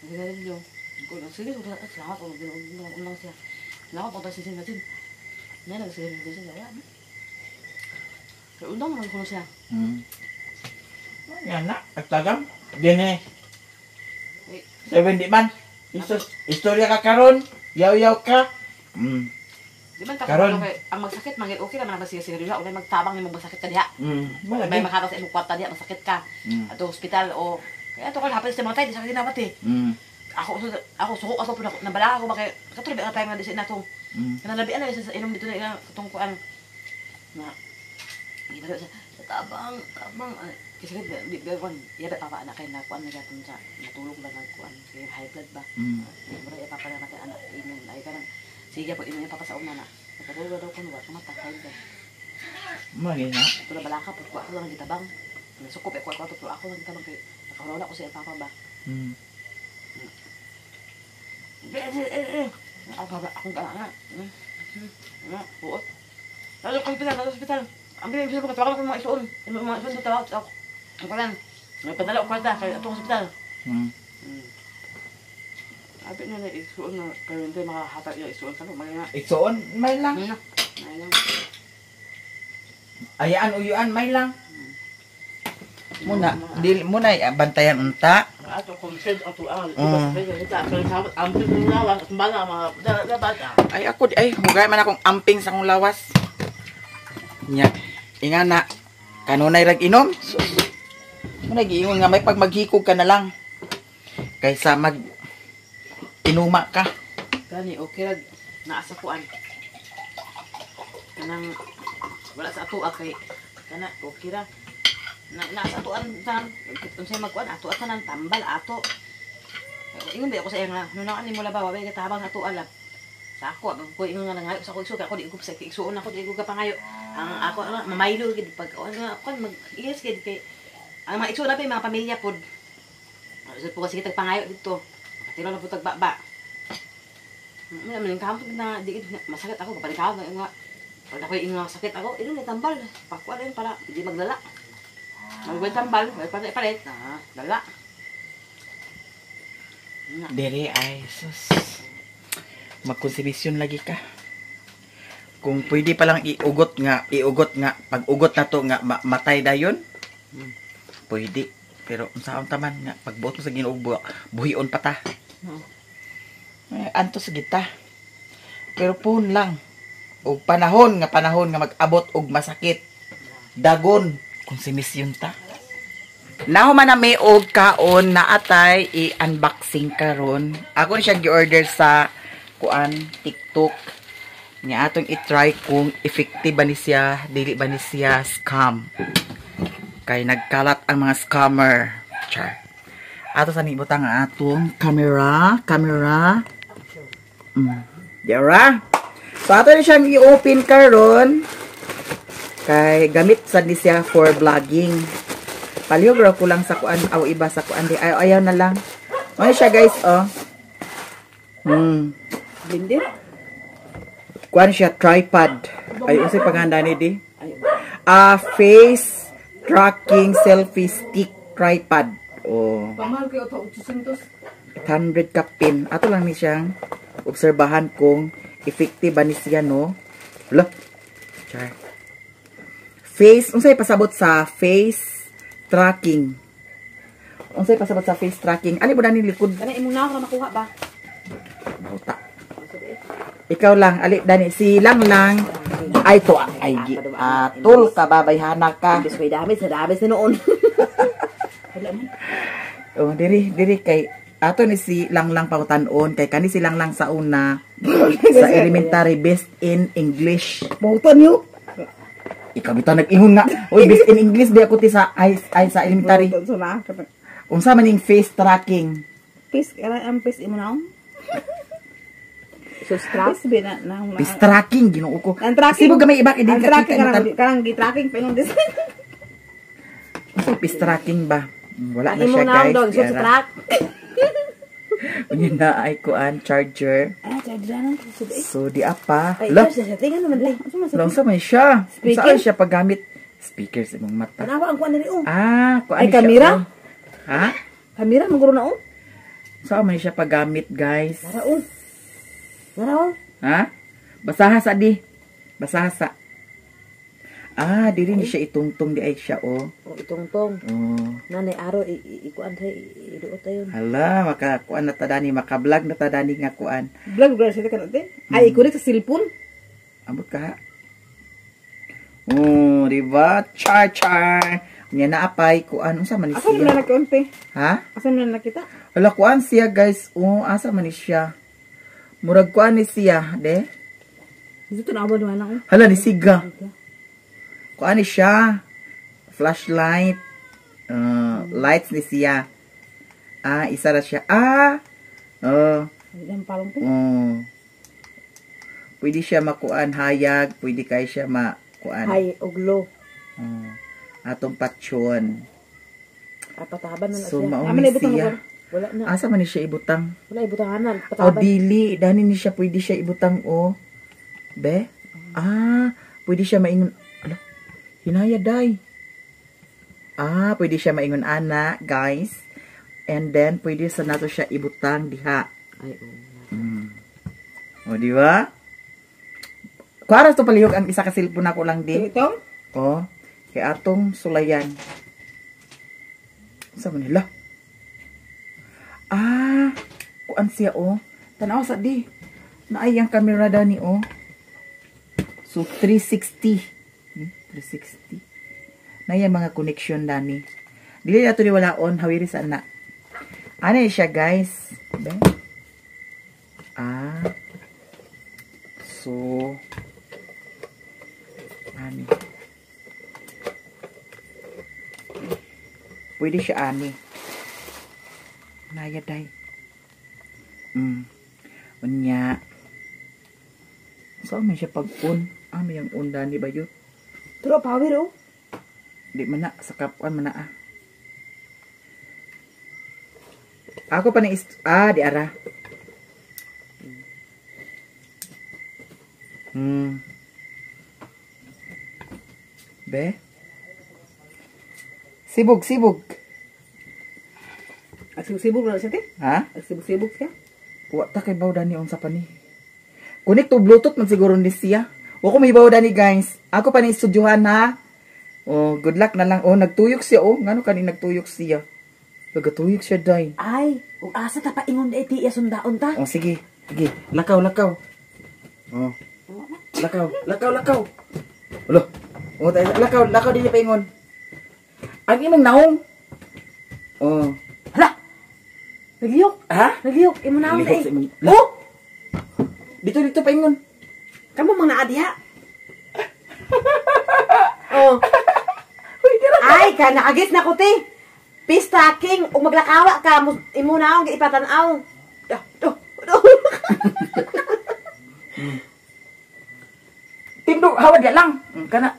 Sigarilyo. Ko lang sige ko salamat ko undang siya. Salamat ko sa sin natin. Na nagsigarilyo siya wala. Kay undang man ko siya. Yan na, agtagam. Dine. 70 man. Istorya ka karon, yaw-yaw ka. Di man ta Karon. kay ang magsakit man okay ra man ang sigarilyo wala magtabang nimo magsakit ka diha. Wala May makatao sa imong kwarta diha masakit ka. Ato hospital o kaya ato kon hapit sa mga tay di sa ginabat eh. Ako ako suko ato po nabala ako ba kay katro ba time nga di sa nato. Kanalabian na sa inom dito na ila katong kuan. Na gibalo sa tabang tabang kasi di di kuan iya ba papa anak kay na kuan na gatong sa natulog lang nag kuan kay high blood ba. Mura iya papa na kay anak inom ay kanang sige po inom iya papa sa una na. Nakatulog daw kun wa kumata high blood. Mali na. Ato na balaka po ko ako lang gitabang. Nasukop ako ako to ako lang gitabang kay nakahulaw ko sa papa ba. Ako ba akong gana. Buot. Lalo ko hospital, lalo hospital. Ang bilis ko tawagan ko mga isuon. Mga isuon tawag ako. Ang kalan. May padala ko kwarta kay atong hospital. Abi na na isuon na pero hindi makahatag yung isuon sa mga nga. Igsuon may lang. May lang. Ayaan uyuan may lang. Muna, dili muna bantayan unta. Ato consent ato ang Ay ako di ay hugay man akong amping sa akong lawas. Nya, ingana kanunay rag inom. Sus. Muna giingon nga may pag maghikog ka na lang kaysa mag inuma ka. Gani okay rag naa sa kuan. Kanang wala sa ato kay kana okay ra. Na naa sa atuan tan unsay magkuan ato at tanan tambal ato. Ingon ba ako sa iya nga nunaan nimo laba wa bay katabang sa atoa lab. Sa ako ko ingon nga nangayo sa ako igsuon ako di ko sa igsuon ako di ko kapangayo. Ang ako mamaylo gid pag nga kuan mag yes gid kay ang mga igsuon na pa mga pamilya pod. Sa po kasi kitag pangayo dito. Makatiro na po tag baba. May man kampo na di gid masakit ako kapag ka nga pag ako ingon sakit ako inon ni tambal pakuan rin para di maglala. Magway tambal, may palit palit. Ah, lala. Dere ay sus. Magkonsibisyon lagi ka. Kung pwede pa lang iugot nga, pag ugot na to nga matay dayon. Pwede. Pero unsaon ta man nga pagbuot mo sa Ginoo buhion pa ta. Eh, antos gita. Pero puhon lang. Og panahon nga mag-abot og masakit. Dagon kung simisyon ta. Nahuman na may og kaon na atay i-unboxing karon. Ako ni siya gi-order sa kuan TikTok. Nya atong i-try kung effective ba ni siya, dili ba ni siya scam. Kay nagkalat ang mga scammer. Char. Ato sa ibutang ang atong camera, camera. Dira. So ato ni siyang i-open karon. Kay gamit sad ni siya for vlogging. Palihog raw ko lang sa kuan aw iba sa kuan di ayaw, ayaw na lang. Ano siya guys oh. Blender? Kuan siya tripod. Ay unsay panganda ni di? Face tracking selfie stick tripod. Oh. Pamahal kayo ito, 800. 800 ka pin. Ato lang ni siyang obserbahan kung effective ba ni siya no. Lo. Char. Face, unsay pasabot sa face tracking? Unsay pasabot sa face tracking? Ali mo dani likod? Kana imong naong ra makuha ba? Bauta. Ikaw lang, ali dani si Lang Lang. Ay to ay atul ka babayhana ka. Imbis ko'y dami sa dami sa noon. Oh, diri diri kay ato ni si Lang Lang pautan-on kay kani si Lang Lang sa una sa elementary best in English. Bautan niyo. Ikaw bitaw nag-ingon nga. Uy, best in English di ako ti sa ay, ay sa elementary. Bautan sa na. Unsa man ning face tracking? Face kana ang face imong naong. So strap Face ba na na. Face tracking Ginoo ko. Ang tracking. Sibog gamay iba kay di Ang ka tracking kita kanang kanang gi-tracking pa imong design. Unsa face tracking ba? Wala Ang na siya imong naong guys. dog, so Di ara. track. Unya na ay kuan charger. Ah, charger na so eh. So di apa. Ay, La, ikaw siya, tingnan naman dali. lang sa man siya. Speaker? Saan siya paggamit? Speaker sa imong mata. Tanawa ang kuan diri oh. Ah, kuan Ay, siya, kamera? oh. Ha? Kamera maguro na oh. Saan man siya paggamit, guys? Nara oh. Nara oh. Ha? Basaha sa di. Basaha sa. Ah, diri ni siya itungtong di ay siya oh. Oh, itong-tong. Oh. Nanay aro ikuan tay iduot tayo. Hala, makakuan na ta dani, maka-vlog na ta dani nga kuan. Vlog vlog siya kanang te. Ay i-connect sa cellphone. Ambot ka ha. Oh, di ba? Char char. Unya na apay kuan unsa man ni Asa man siya? na kaunti? Ha? Asa man na nakita? Hala kuan siya guys. Oh, asa man ni siya? Murag kuan ni siya, de. Dito na abot na ako. Hala ni siga. Kuan ni siya? Flashlight. Lights ni siya. Ah, isa ra siya. Ah. Oh. Ang palong ko. Oh. Pwede siya makuan hayag, pwede kay siya makuan. Hay uglo. Oh. Atong patsyon. Apataban na So siya. mao Amo ni na ibutang siya. lugar. Wala na. Asa man ni siya ibutang? Wala ibutanganan. O Pataban. dili, dani ni siya pwede siya ibutang o. Be? Ah, pwede siya maingon. Ala, hinaya day. Ah, pwede siya maingon ana, guys. And then pwede sa nato siya ibutang diha. Ay oh. O di ba? Kuara to palihog ang isa ka cellphone ako lang di. Itong? O, kay atong sulayan. Sa man nila? Ah, kuan siya oh. Tanaw sa di. Naay ang camera dani oh. So 360. 360. Naay ang mga connection dani. Dili na to ni wala on, hawiri sa na. Ano siya guys? Be? Ah. So ani. Pwede siya ani. Naya day. Unya. Saan man siya pag-on? Ah, may ang on dani ba yun? Pero power oh. Di man na. Sa kapuan man na ah. Ako pa ni ah, di ara. Be? Sibog, sibog. Agsibog-sibog na siya te? Ha? Agsibog-sibog siya? Wa ta kay baw dani unsa pa ni. Connect to Bluetooth man siguro ni siya. Wa ko mahibaw dani guys. Ako pa ni studyohan ha. Oh, good luck na lang. Oh, nagtuyok siya oh. Ngano kani nagtuyok siya? Nagatuyok siya day. Ay, ug asa ta paingon di ti sundaon ta. Oh, sige. Sige, lakaw, lakaw. Oh. Lakaw, lakaw, lakaw. Ulo. Oh, tayo, lakaw, lakaw dinhi paingon. Ang imong naong. Oh. Hala. Nagliyok. Ha? Nagliyok imo naon Lihok eh. sa imong. Oh, Dito dito paingon. kamo mang naa diha. Oh. Uy, dira. Ay, ka nakagis na ko te. Pista king ug maglakawa ka imo naon giipatan-aw. Do, do, do. Tindog, hawad ya lang. Kana.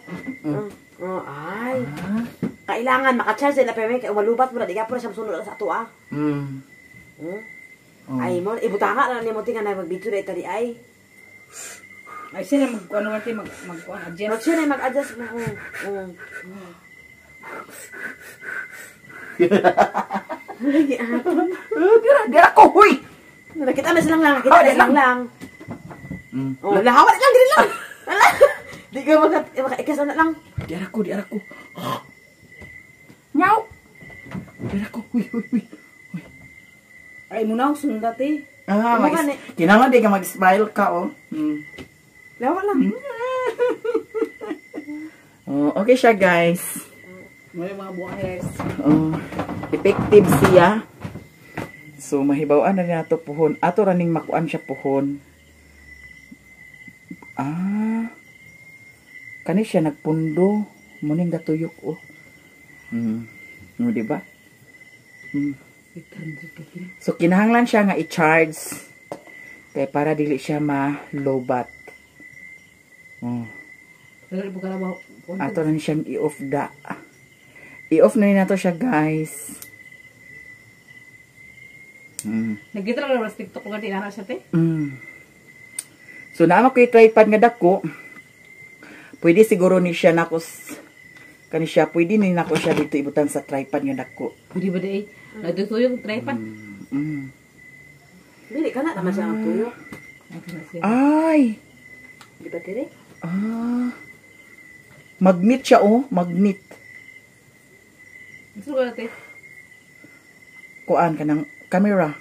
Oh, ay. Kailangan maka-charge na pero kay umalubat mo na di ka po na siya mosunod sa ato ah. Oh. Ay mo ibutanga na nimo ti nga na mag-video na itali ay. Ay siya na mag ano man te mag mag adjust. Mag siya na mag-adjust mo. Oh. Lagi ah. Dira, dira ko, huy. Nakita na silang lang, nakita Oh, na silang lang. Oh, lahawan lang dili lang. Ala. Di ka maka makaikas na lang. Dira ko, dira ko. Nyaw. Dira ko, huy, huy, huy. Ay mo na sunda te. Ah, Ano mag ka ni? kinahanglan di ka mag-smile ka oh. Lawa lang. Oh, okay siya guys. May mga buwang guys. Oh, effective siya. So mahibaw-an na nato puhon. Ato ra ning makuan siya puhon. Ah. Kani siya nagpundo. Muning gatuyok oh. No, di ba? So kinahanglan siya nga i-charge kay para dili siya ma-lowbat. Oh. Ato na ni siyang i-off da. I-off na ni nato siya, guys. Nagkita lang na TikTok ko gani na siya te. So naama ko tripod nga dako. Pwede siguro ni siya nako kani siya pwede ni nako siya dito ibutan sa tripod nga dako. Pwede ba di? Nagtutuyok tripod. Dili ka na naman siya ang tuyo. Ay. Di ba tiri? Ah. Magnet siya oh, magnet. Gusto ko na te. Kuan kanang camera.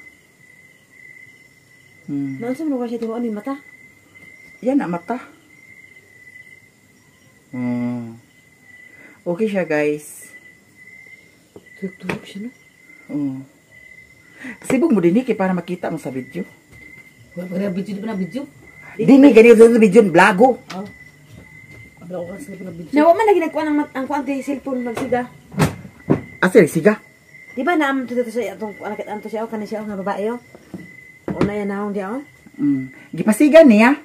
Naunsa man ko siya timuon ni mata? Yan na mata. Okay siya, guys. Tuyok-tuyok siya no. Sibog mo din eh, para makita mo sa video. Wala pa na video, di ba na video? Dini ganito sa video blago. Oh. Abla ko kasi na video. Nawa man lagi nagkuan ang kuan ti cellphone magsiga. Asa rin siga? Di ba naam to dito sa atong anak anto siya kani siya nga babae oh. Una yan naon dia oh. Gipasigan niya.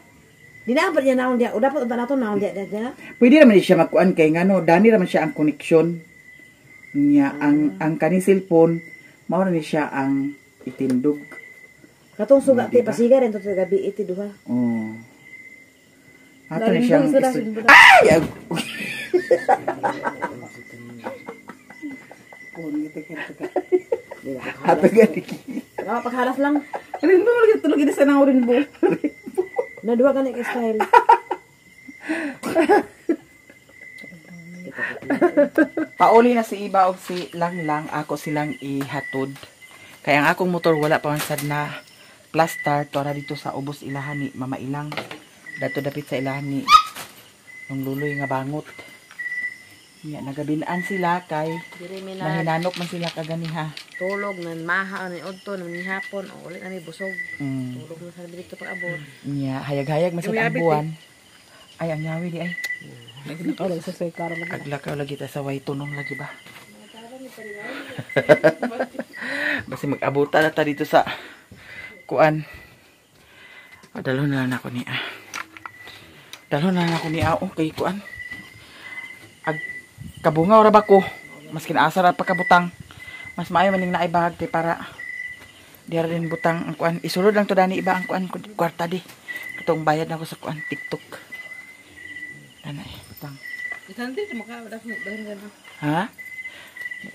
Di na pa niya naon dia. O dapat unta nato naon dia dia. Pwede naman siya magkuan kay ngano, dani raman siya ang connection niya ang kani cellphone mao ra ni siya ang itindog. Katong suga ti Di ba? pasiga rin to gabi iti duha. Oh. Ato ni siyang Ay! Ay! Ato gani. Nga paghalas lang. Rinbo mo lagi tulog sa nang rinbo. Na duha gani kay style. Pauli na si Iba og si Langlang, ako silang ihatod. Kaya ang akong motor wala pa man sad na plaster tora dito sa ubos ilahan ni Mama Ilang. Dato dapit sa ilahan ni nung luloy nga bangot. Nya nagabinaan sila kay Diri mi na nahinanok man sila kaganiha. tulog nan maha ni udto nan hapon o ulit na mi busog. Tulog na sa dito pag abot. Nya hayag-hayag man sad ang buwan. Ay ang yawi di ay. Nagtulog sa sekar mo. Aglakaw lagi ta sa way tunong lagi ba. Basi mag-abutan na ta dito sa kuan. O, dalhon na lang ako niya. Dalhon na lang ako niya. Okay, kuan. Ag kabungaw ra ba ko? Maskin asa ra pagkabutang. Mas maayo maning naay bag kay para diara din butang ang kuan. Isulod lang to dani iba ang kuan kwarta di. Katong bayad na ko sa kuan TikTok. Dana eh, butang. Isante mo ka wala dahil gana. Ha?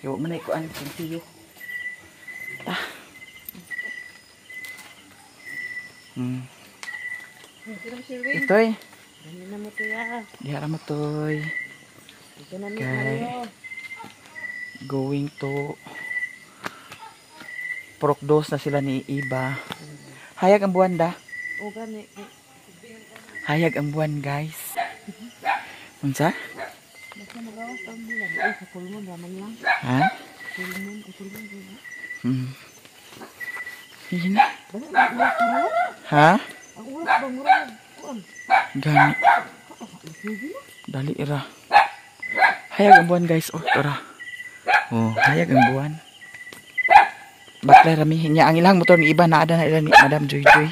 Iwa man na ikuan, konsiyo. Ta. Itoy. Dami na mo to ya. Diha ra mo toy. Ito na mi Kay Mario. Going to Prokdos na sila ni Iba. Hayag ang buwan da. O gani. Hayag ang buwan, guys. Unsa? Basta magawas ang bulan. Ay, sa kulmon raman lang. Ha? Kulmon, ay kulmon. Yun na. Ha? Ang ulas ba mura? Kuan. Gani. Dali ra. Hayag ang buwan, guys. Oh, tara. Oh, hayag ang buwan. Baklay rami niya ang ilang motor ni Iba naada na ila ni Madam Joy Joy.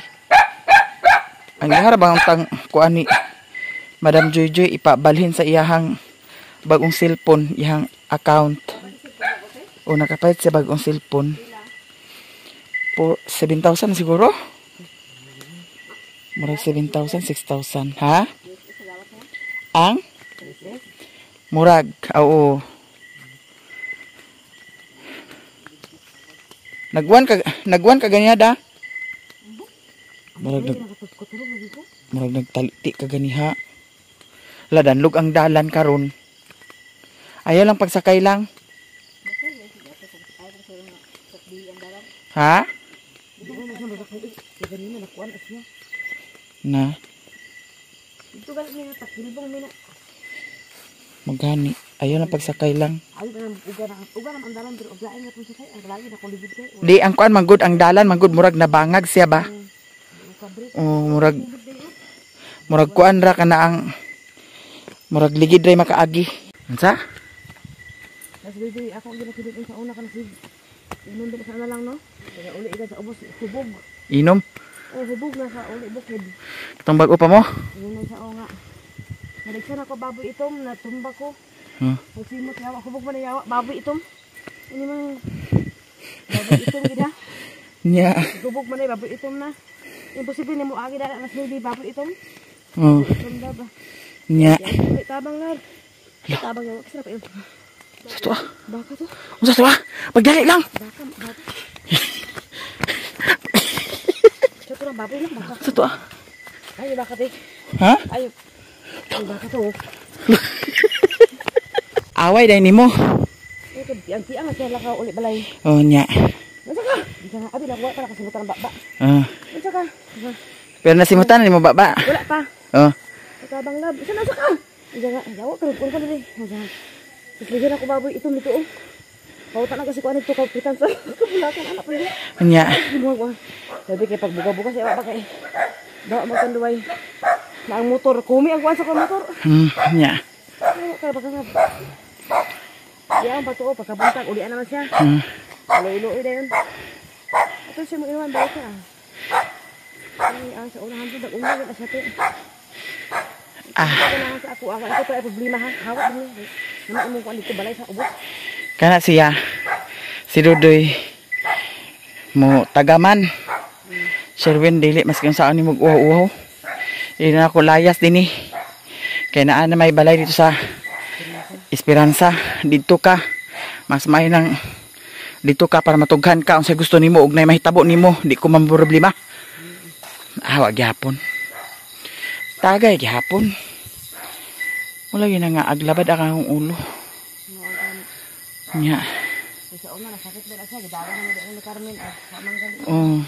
Ang ihara bang tang kuan ni Madam Joy Joy ipabalhin sa iyahang bagong cellphone, iyahang account. O nakapalit sa bagong cellphone. Po 7,000 siguro. Murag 7,000, 6,000, ha? Ang murag, oo. Nagwan ka ganiya da? Murag nagtaliti ka ganiha. Ladanlog ang dalan karon. Ayaw lang pagsakay lang. Ha? Na. Magani. Ayaw lang pagsakay lang. Di ang kuan manggod ang dalan manggod murag nabangag siya ba? Oh, murag kuan ra kana ang murag ligid ray makaagi. Unsa? Nas baby, ako ang ginakidot sa una kana sig. Inom din sa lang no. Kaya uli ika sa ubos hubog. Inom. Oh, hubog na sa uli bukid. Katong bag-o pa mo? Inom sa o nga. Naligsan ako baboy itom, natumba ko. Huh? Pagsimot yawa, hubog man na yawa, baboy itom. Ini man baboy itom gid ha. Nya. Hubog man na baboy itom na. Imposible nimo agi dala nas baby baboy itom. Oh. Itom da ba. Nya. Uli tabang lar. Tabang yawa kasi na pa yun. Sa to ah. Baka to. Unsa to ah? Pagdali lang. Baka, baka. Sa to lang baboy lang baka. Sa to ah. Ay baka te. Ha? Ay. Ay baka to. Away dai nimo. Ay ang tiang siya lakaw uli balay. Oh nya. Unsa ka? Unsa ka? Abi nakuha para kasimutan ang baba. Ah. Unsa ka? Pero nasimutan na nimo baba. Wala pa. Oh. Tabang lab. Unsa na ka? Unsa ka? Yawa ka kun ka diri. Unsa ka? Isligan ako baboy itom nito oh. Pauta na kasi ko anito ka pitan sa kabulakan anak pa. Nya. Sabi kay pagbuga-buga siya ba kay. Dawa mo tanduay. Na ang motor, kumi ang kuan sa motor. Nya. Kaya baka nga. Di ang bato oh, pagkabuntag ulian naman siya. Ilo-ilo dayon. Ato siya mo iwan ba siya. Ay, ang sa unahan to dag-unga na siya te. Ah. Sa ako, ako to ay problema ha. Hawak din. Naman imong kuan dito balay sa ubos. Kana siya. Si Dudoy mo tagaman. Sherwin dili maski unsaon nimo uhaw-uhaw. Dili na ako layas dinhi. Kay naa na may balay dito sa Esperanza. Didto ka. Mas may nang dito ka para matughan ka unsay gusto nimo ug nay mahitabo nimo, di ko man problema. Ah, wa gyapon. Tagay gyapon. Wala gyud na nga aglabad ang akong ulo. Nya. Sa una nasakit ba siya gidawa na mo ni Carmen ah, wa man gali. Oh.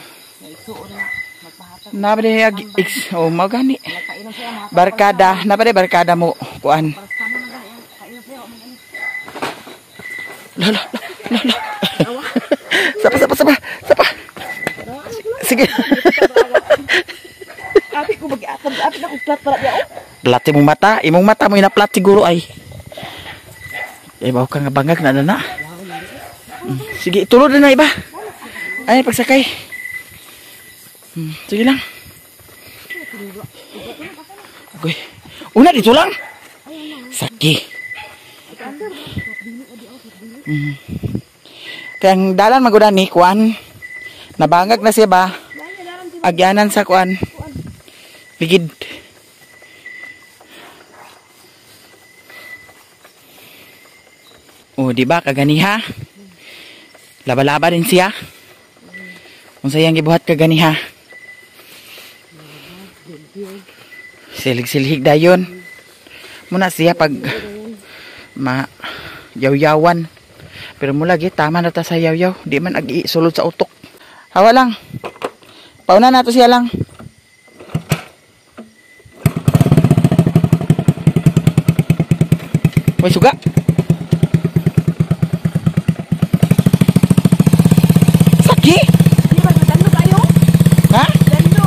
Naigsuon na magpahatag. Nabade ag ex oh magani. Nagpainom siya mga Barkada, nabade barkada mo kuan. La la la la. Sapa sapa sapa sapa. Sige. Abi ko mag-atag, abi na ko plat para diya. Plat imong mata mo ina-plat siguro ay. Ay bawo ka nga bangag na na. Sige, tulod na iba. Ay pagsakay. Sige lang. Okay. Una dito lang. Saki. Kaya ang dalan magudan ni kuan. Nabangag na siya ba? Agyanan sa kuan. Ligid. Oh, di ba kaganiha? Laba-laba din siya. Unsa yang gibuhat ka ganiha? Silig-silhig dayon. Muna siya pag ma yaw-yawan. Pero mula gi tama na ta sa yaw-yaw, di man agi sulod sa utok. Hawa lang. Pauna nato siya lang. May suga. Saki? Di ba nadano kayo? Ha? Dano.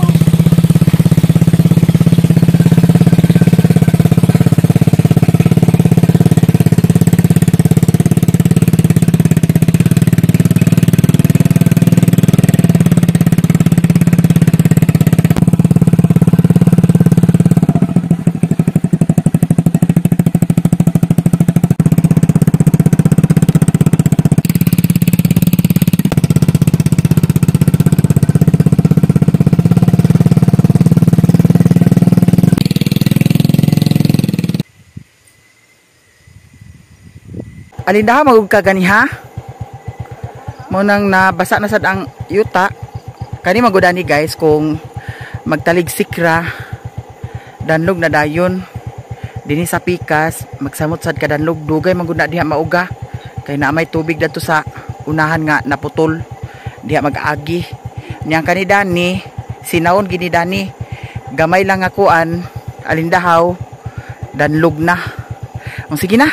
Alindaha magug ka ganiha. Mo nang nabasa na sad ang yuta. Kani magudani guys kung magtaligsik ra danlog na dayon dinhi sa pikas magsamot sad ka danlog, dugay man gud na diha mauga kay naa may tubig dadto sa unahan nga naputol diha mag-agi. Niyang kani dani sinaon gini dani gamay lang nga kuan alindahaw danlog na. Ang sige na.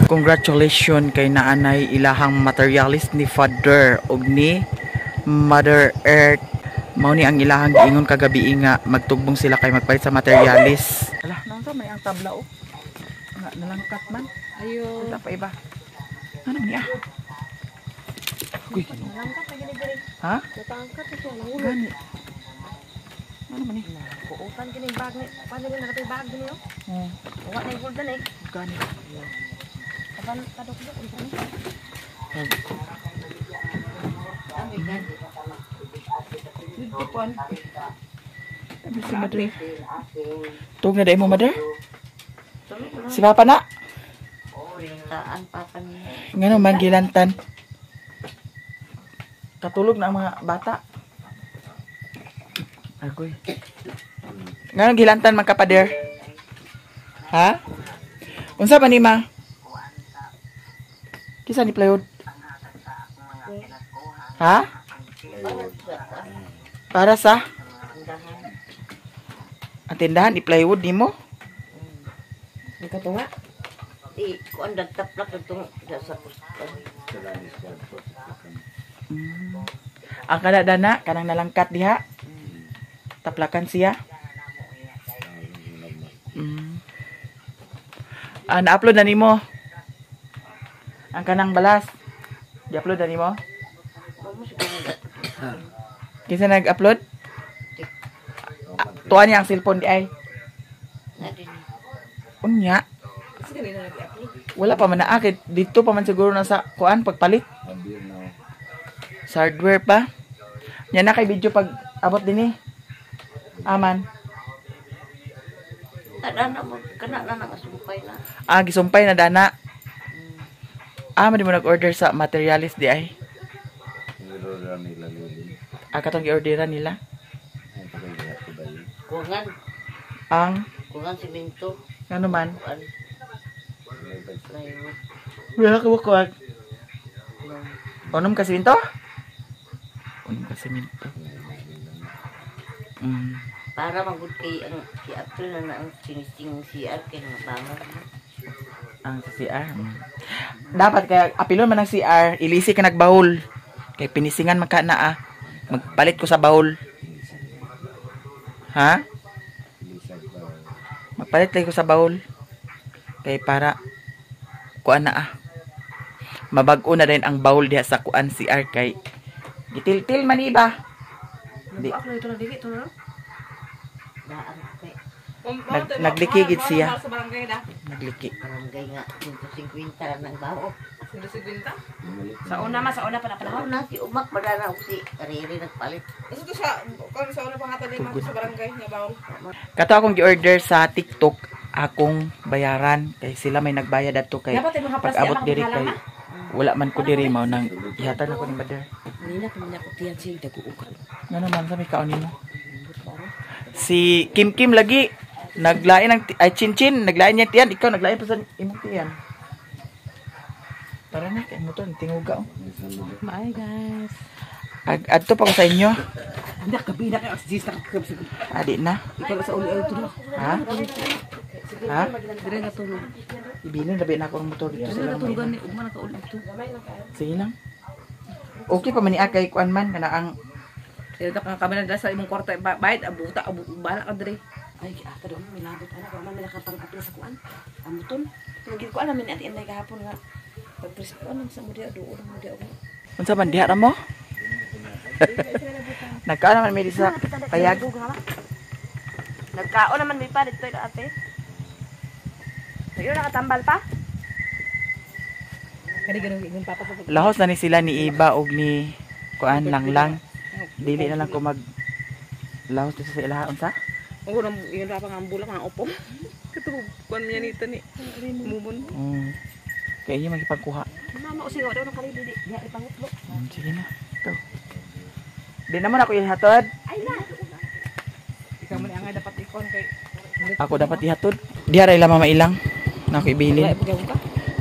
Congratulations kay naanay ilahang materialist ni Father og ni Mother Earth. Mao ni ang ilahang giingon kagabi nga magtugbong sila kay magpalit sa materialist. Ala, naunsa man ang tabla oh. Nga nalangkat man. Ayo. Wala pa iba. Ano man niya? Uy, Nalangkat na gini diri. Ha? Natangkat na siya nangulog. Gani. Ano man ni? Kuutan kini bag ni. Paano ni nakatay bag ni oh? Oh, Wa na golden eh. gani. Kapan kadok-dok unsa ni? Dito pon. Tabi si Mother. Tug na dai mo, Mother? Si Papa na. Taan papa niya. Ngano man gilantan. Katulog na ang mga bata. Agoy. Ngano gilantan man kapader? Ha? Unsa man ni ma? Kisa ni plywood? Ha? Para sa? Ang tindahan ni plywood nimo? Nagkatunga. Di kuan dagtaplak itong sa kustan. Ang kanadana kanang nalangkat diha. Taplakan siya. Ah, na-upload na nimo. Ang kanang balas. Di-upload na nimo? Kinsa nag-upload? Tuan niya ang cellphone di ay. Unya. Wala pa man naa kay dito pa man siguro na sa kuan pagpalit. Sa hardware pa. Nya na kay video pag abot dinhi. Aman. Dana mo kana na nang asumpay na. Ah, gisumpay na dana. Ah, man di mo nag-order sa materialist di ay. Ah, katong gi-orderan nila. Kuangan, Ang kuangan simento. ano man? Kuan. Plywood. Wala ka bukuan. Unom ka simento? Unom ka simento. Para magud kay ang si April na ang sinising CR kay nga bangon. Ang sa CR. Dapat kaya apilon man ang CR, ilisi ka nagbahol. Kay pinisingan man ka na ah. Magpalit ko sa baul. Ha? Magpalit lang ko sa baul. Kay para kuan na ah. Mabag-o na din ang baul diha sa kuan CR kay gitiltil man iba. Di. Nagliki gid siya. Nagliki. Barangay nga 150 lang ng bao. 150? Sa una ma, sa una pa na panahon. Una si Umak badana og si Riri nagpalit. Ito sa kon sa una pangatod ni sa barangay nga baul. Kato akong gi-order sa TikTok akong bayaran kay sila may nagbayad adto kay pag-abot diri kay wala man ko diri mao nang ihatag nako ni mother. Nina kami na ko tiyan siya daguog. Ngano man sa may kaon nimo? Si Kim Kim lagi naglain ang ay Chin Chin naglain niya tiyan, ikaw naglain pa sa imong tiyan. Tara na kay mo to tinguga oh. Bye guys. Adto pa ko sa inyo. Hindi kabina kay oxygen sa kakab. Adi na. Ikaw sa uli ay tulo. Ha? Ha? Dire na tulog. Ibilin labi na ako ang motor dito sa lang. Tulugan ni ugma na kauli dito. Sige lang. Okay pa man ni akay kuan man kana ang Dito ka kami na sa imong kwarto bayad abuta abu bala ka dire. Ay ata do may labot ana ko man may nakapang-apil sa kuan. Amuton. Tugid ko alam ni ati Inday kahapon nga. Pag-press ko anong sa mo diha duol mo diha. Unsa man diha ra mo? Nagkaon naman mi sa payag. Nagkaon naman mi pa dito ate. Sayo nakatambal pa? Lahos na ni sila ni Iba og ni kuan lang lang. Dili na lang ko mag lahos dito sa ilaha unsa? Oo, nang ingon papa nga ang bulak nga upo. Kato kuan niya nito ni. Mumon. Kay iya magipagkuha. Mama usingaw daw ng kalili di diha ipangutlo. Sige na. Ito. Di naman ako ihatod. Ay na. Ikaw man ang dapat ikon kay Ako dapat ihatod. Diha ra ila mama ilang. Na ako ibilin.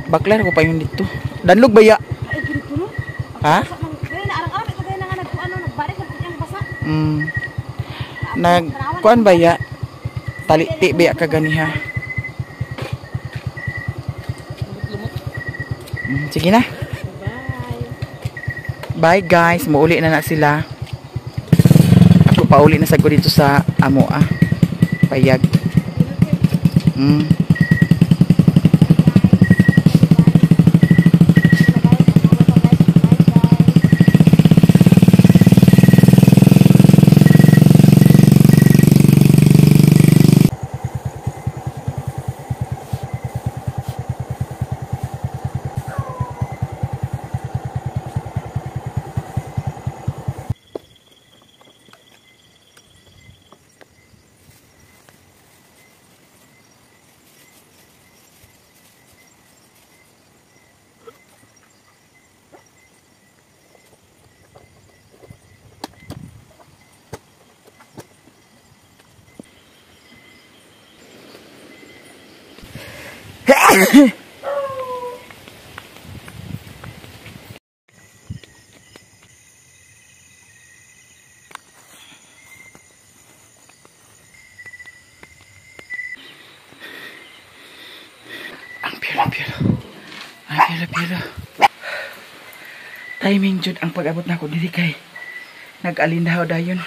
Baklar ko pa yung dito. Danlog ba ya? Ay gid ko no. Ha? Gay na arang-arang ito gay na nga nagkuano nagbalik na pud ang basa. Nag kuan ba ya? Taliti ba ya kaganiha? Sige na. Bye. Bye guys, muuli na na sila. Ako pauli na sa ko dito sa amo ah. Payag. Ang piro-piro. Ang piro-piro. Timing jud ang pag-abot nako diri kay nag-alindahaw dayon.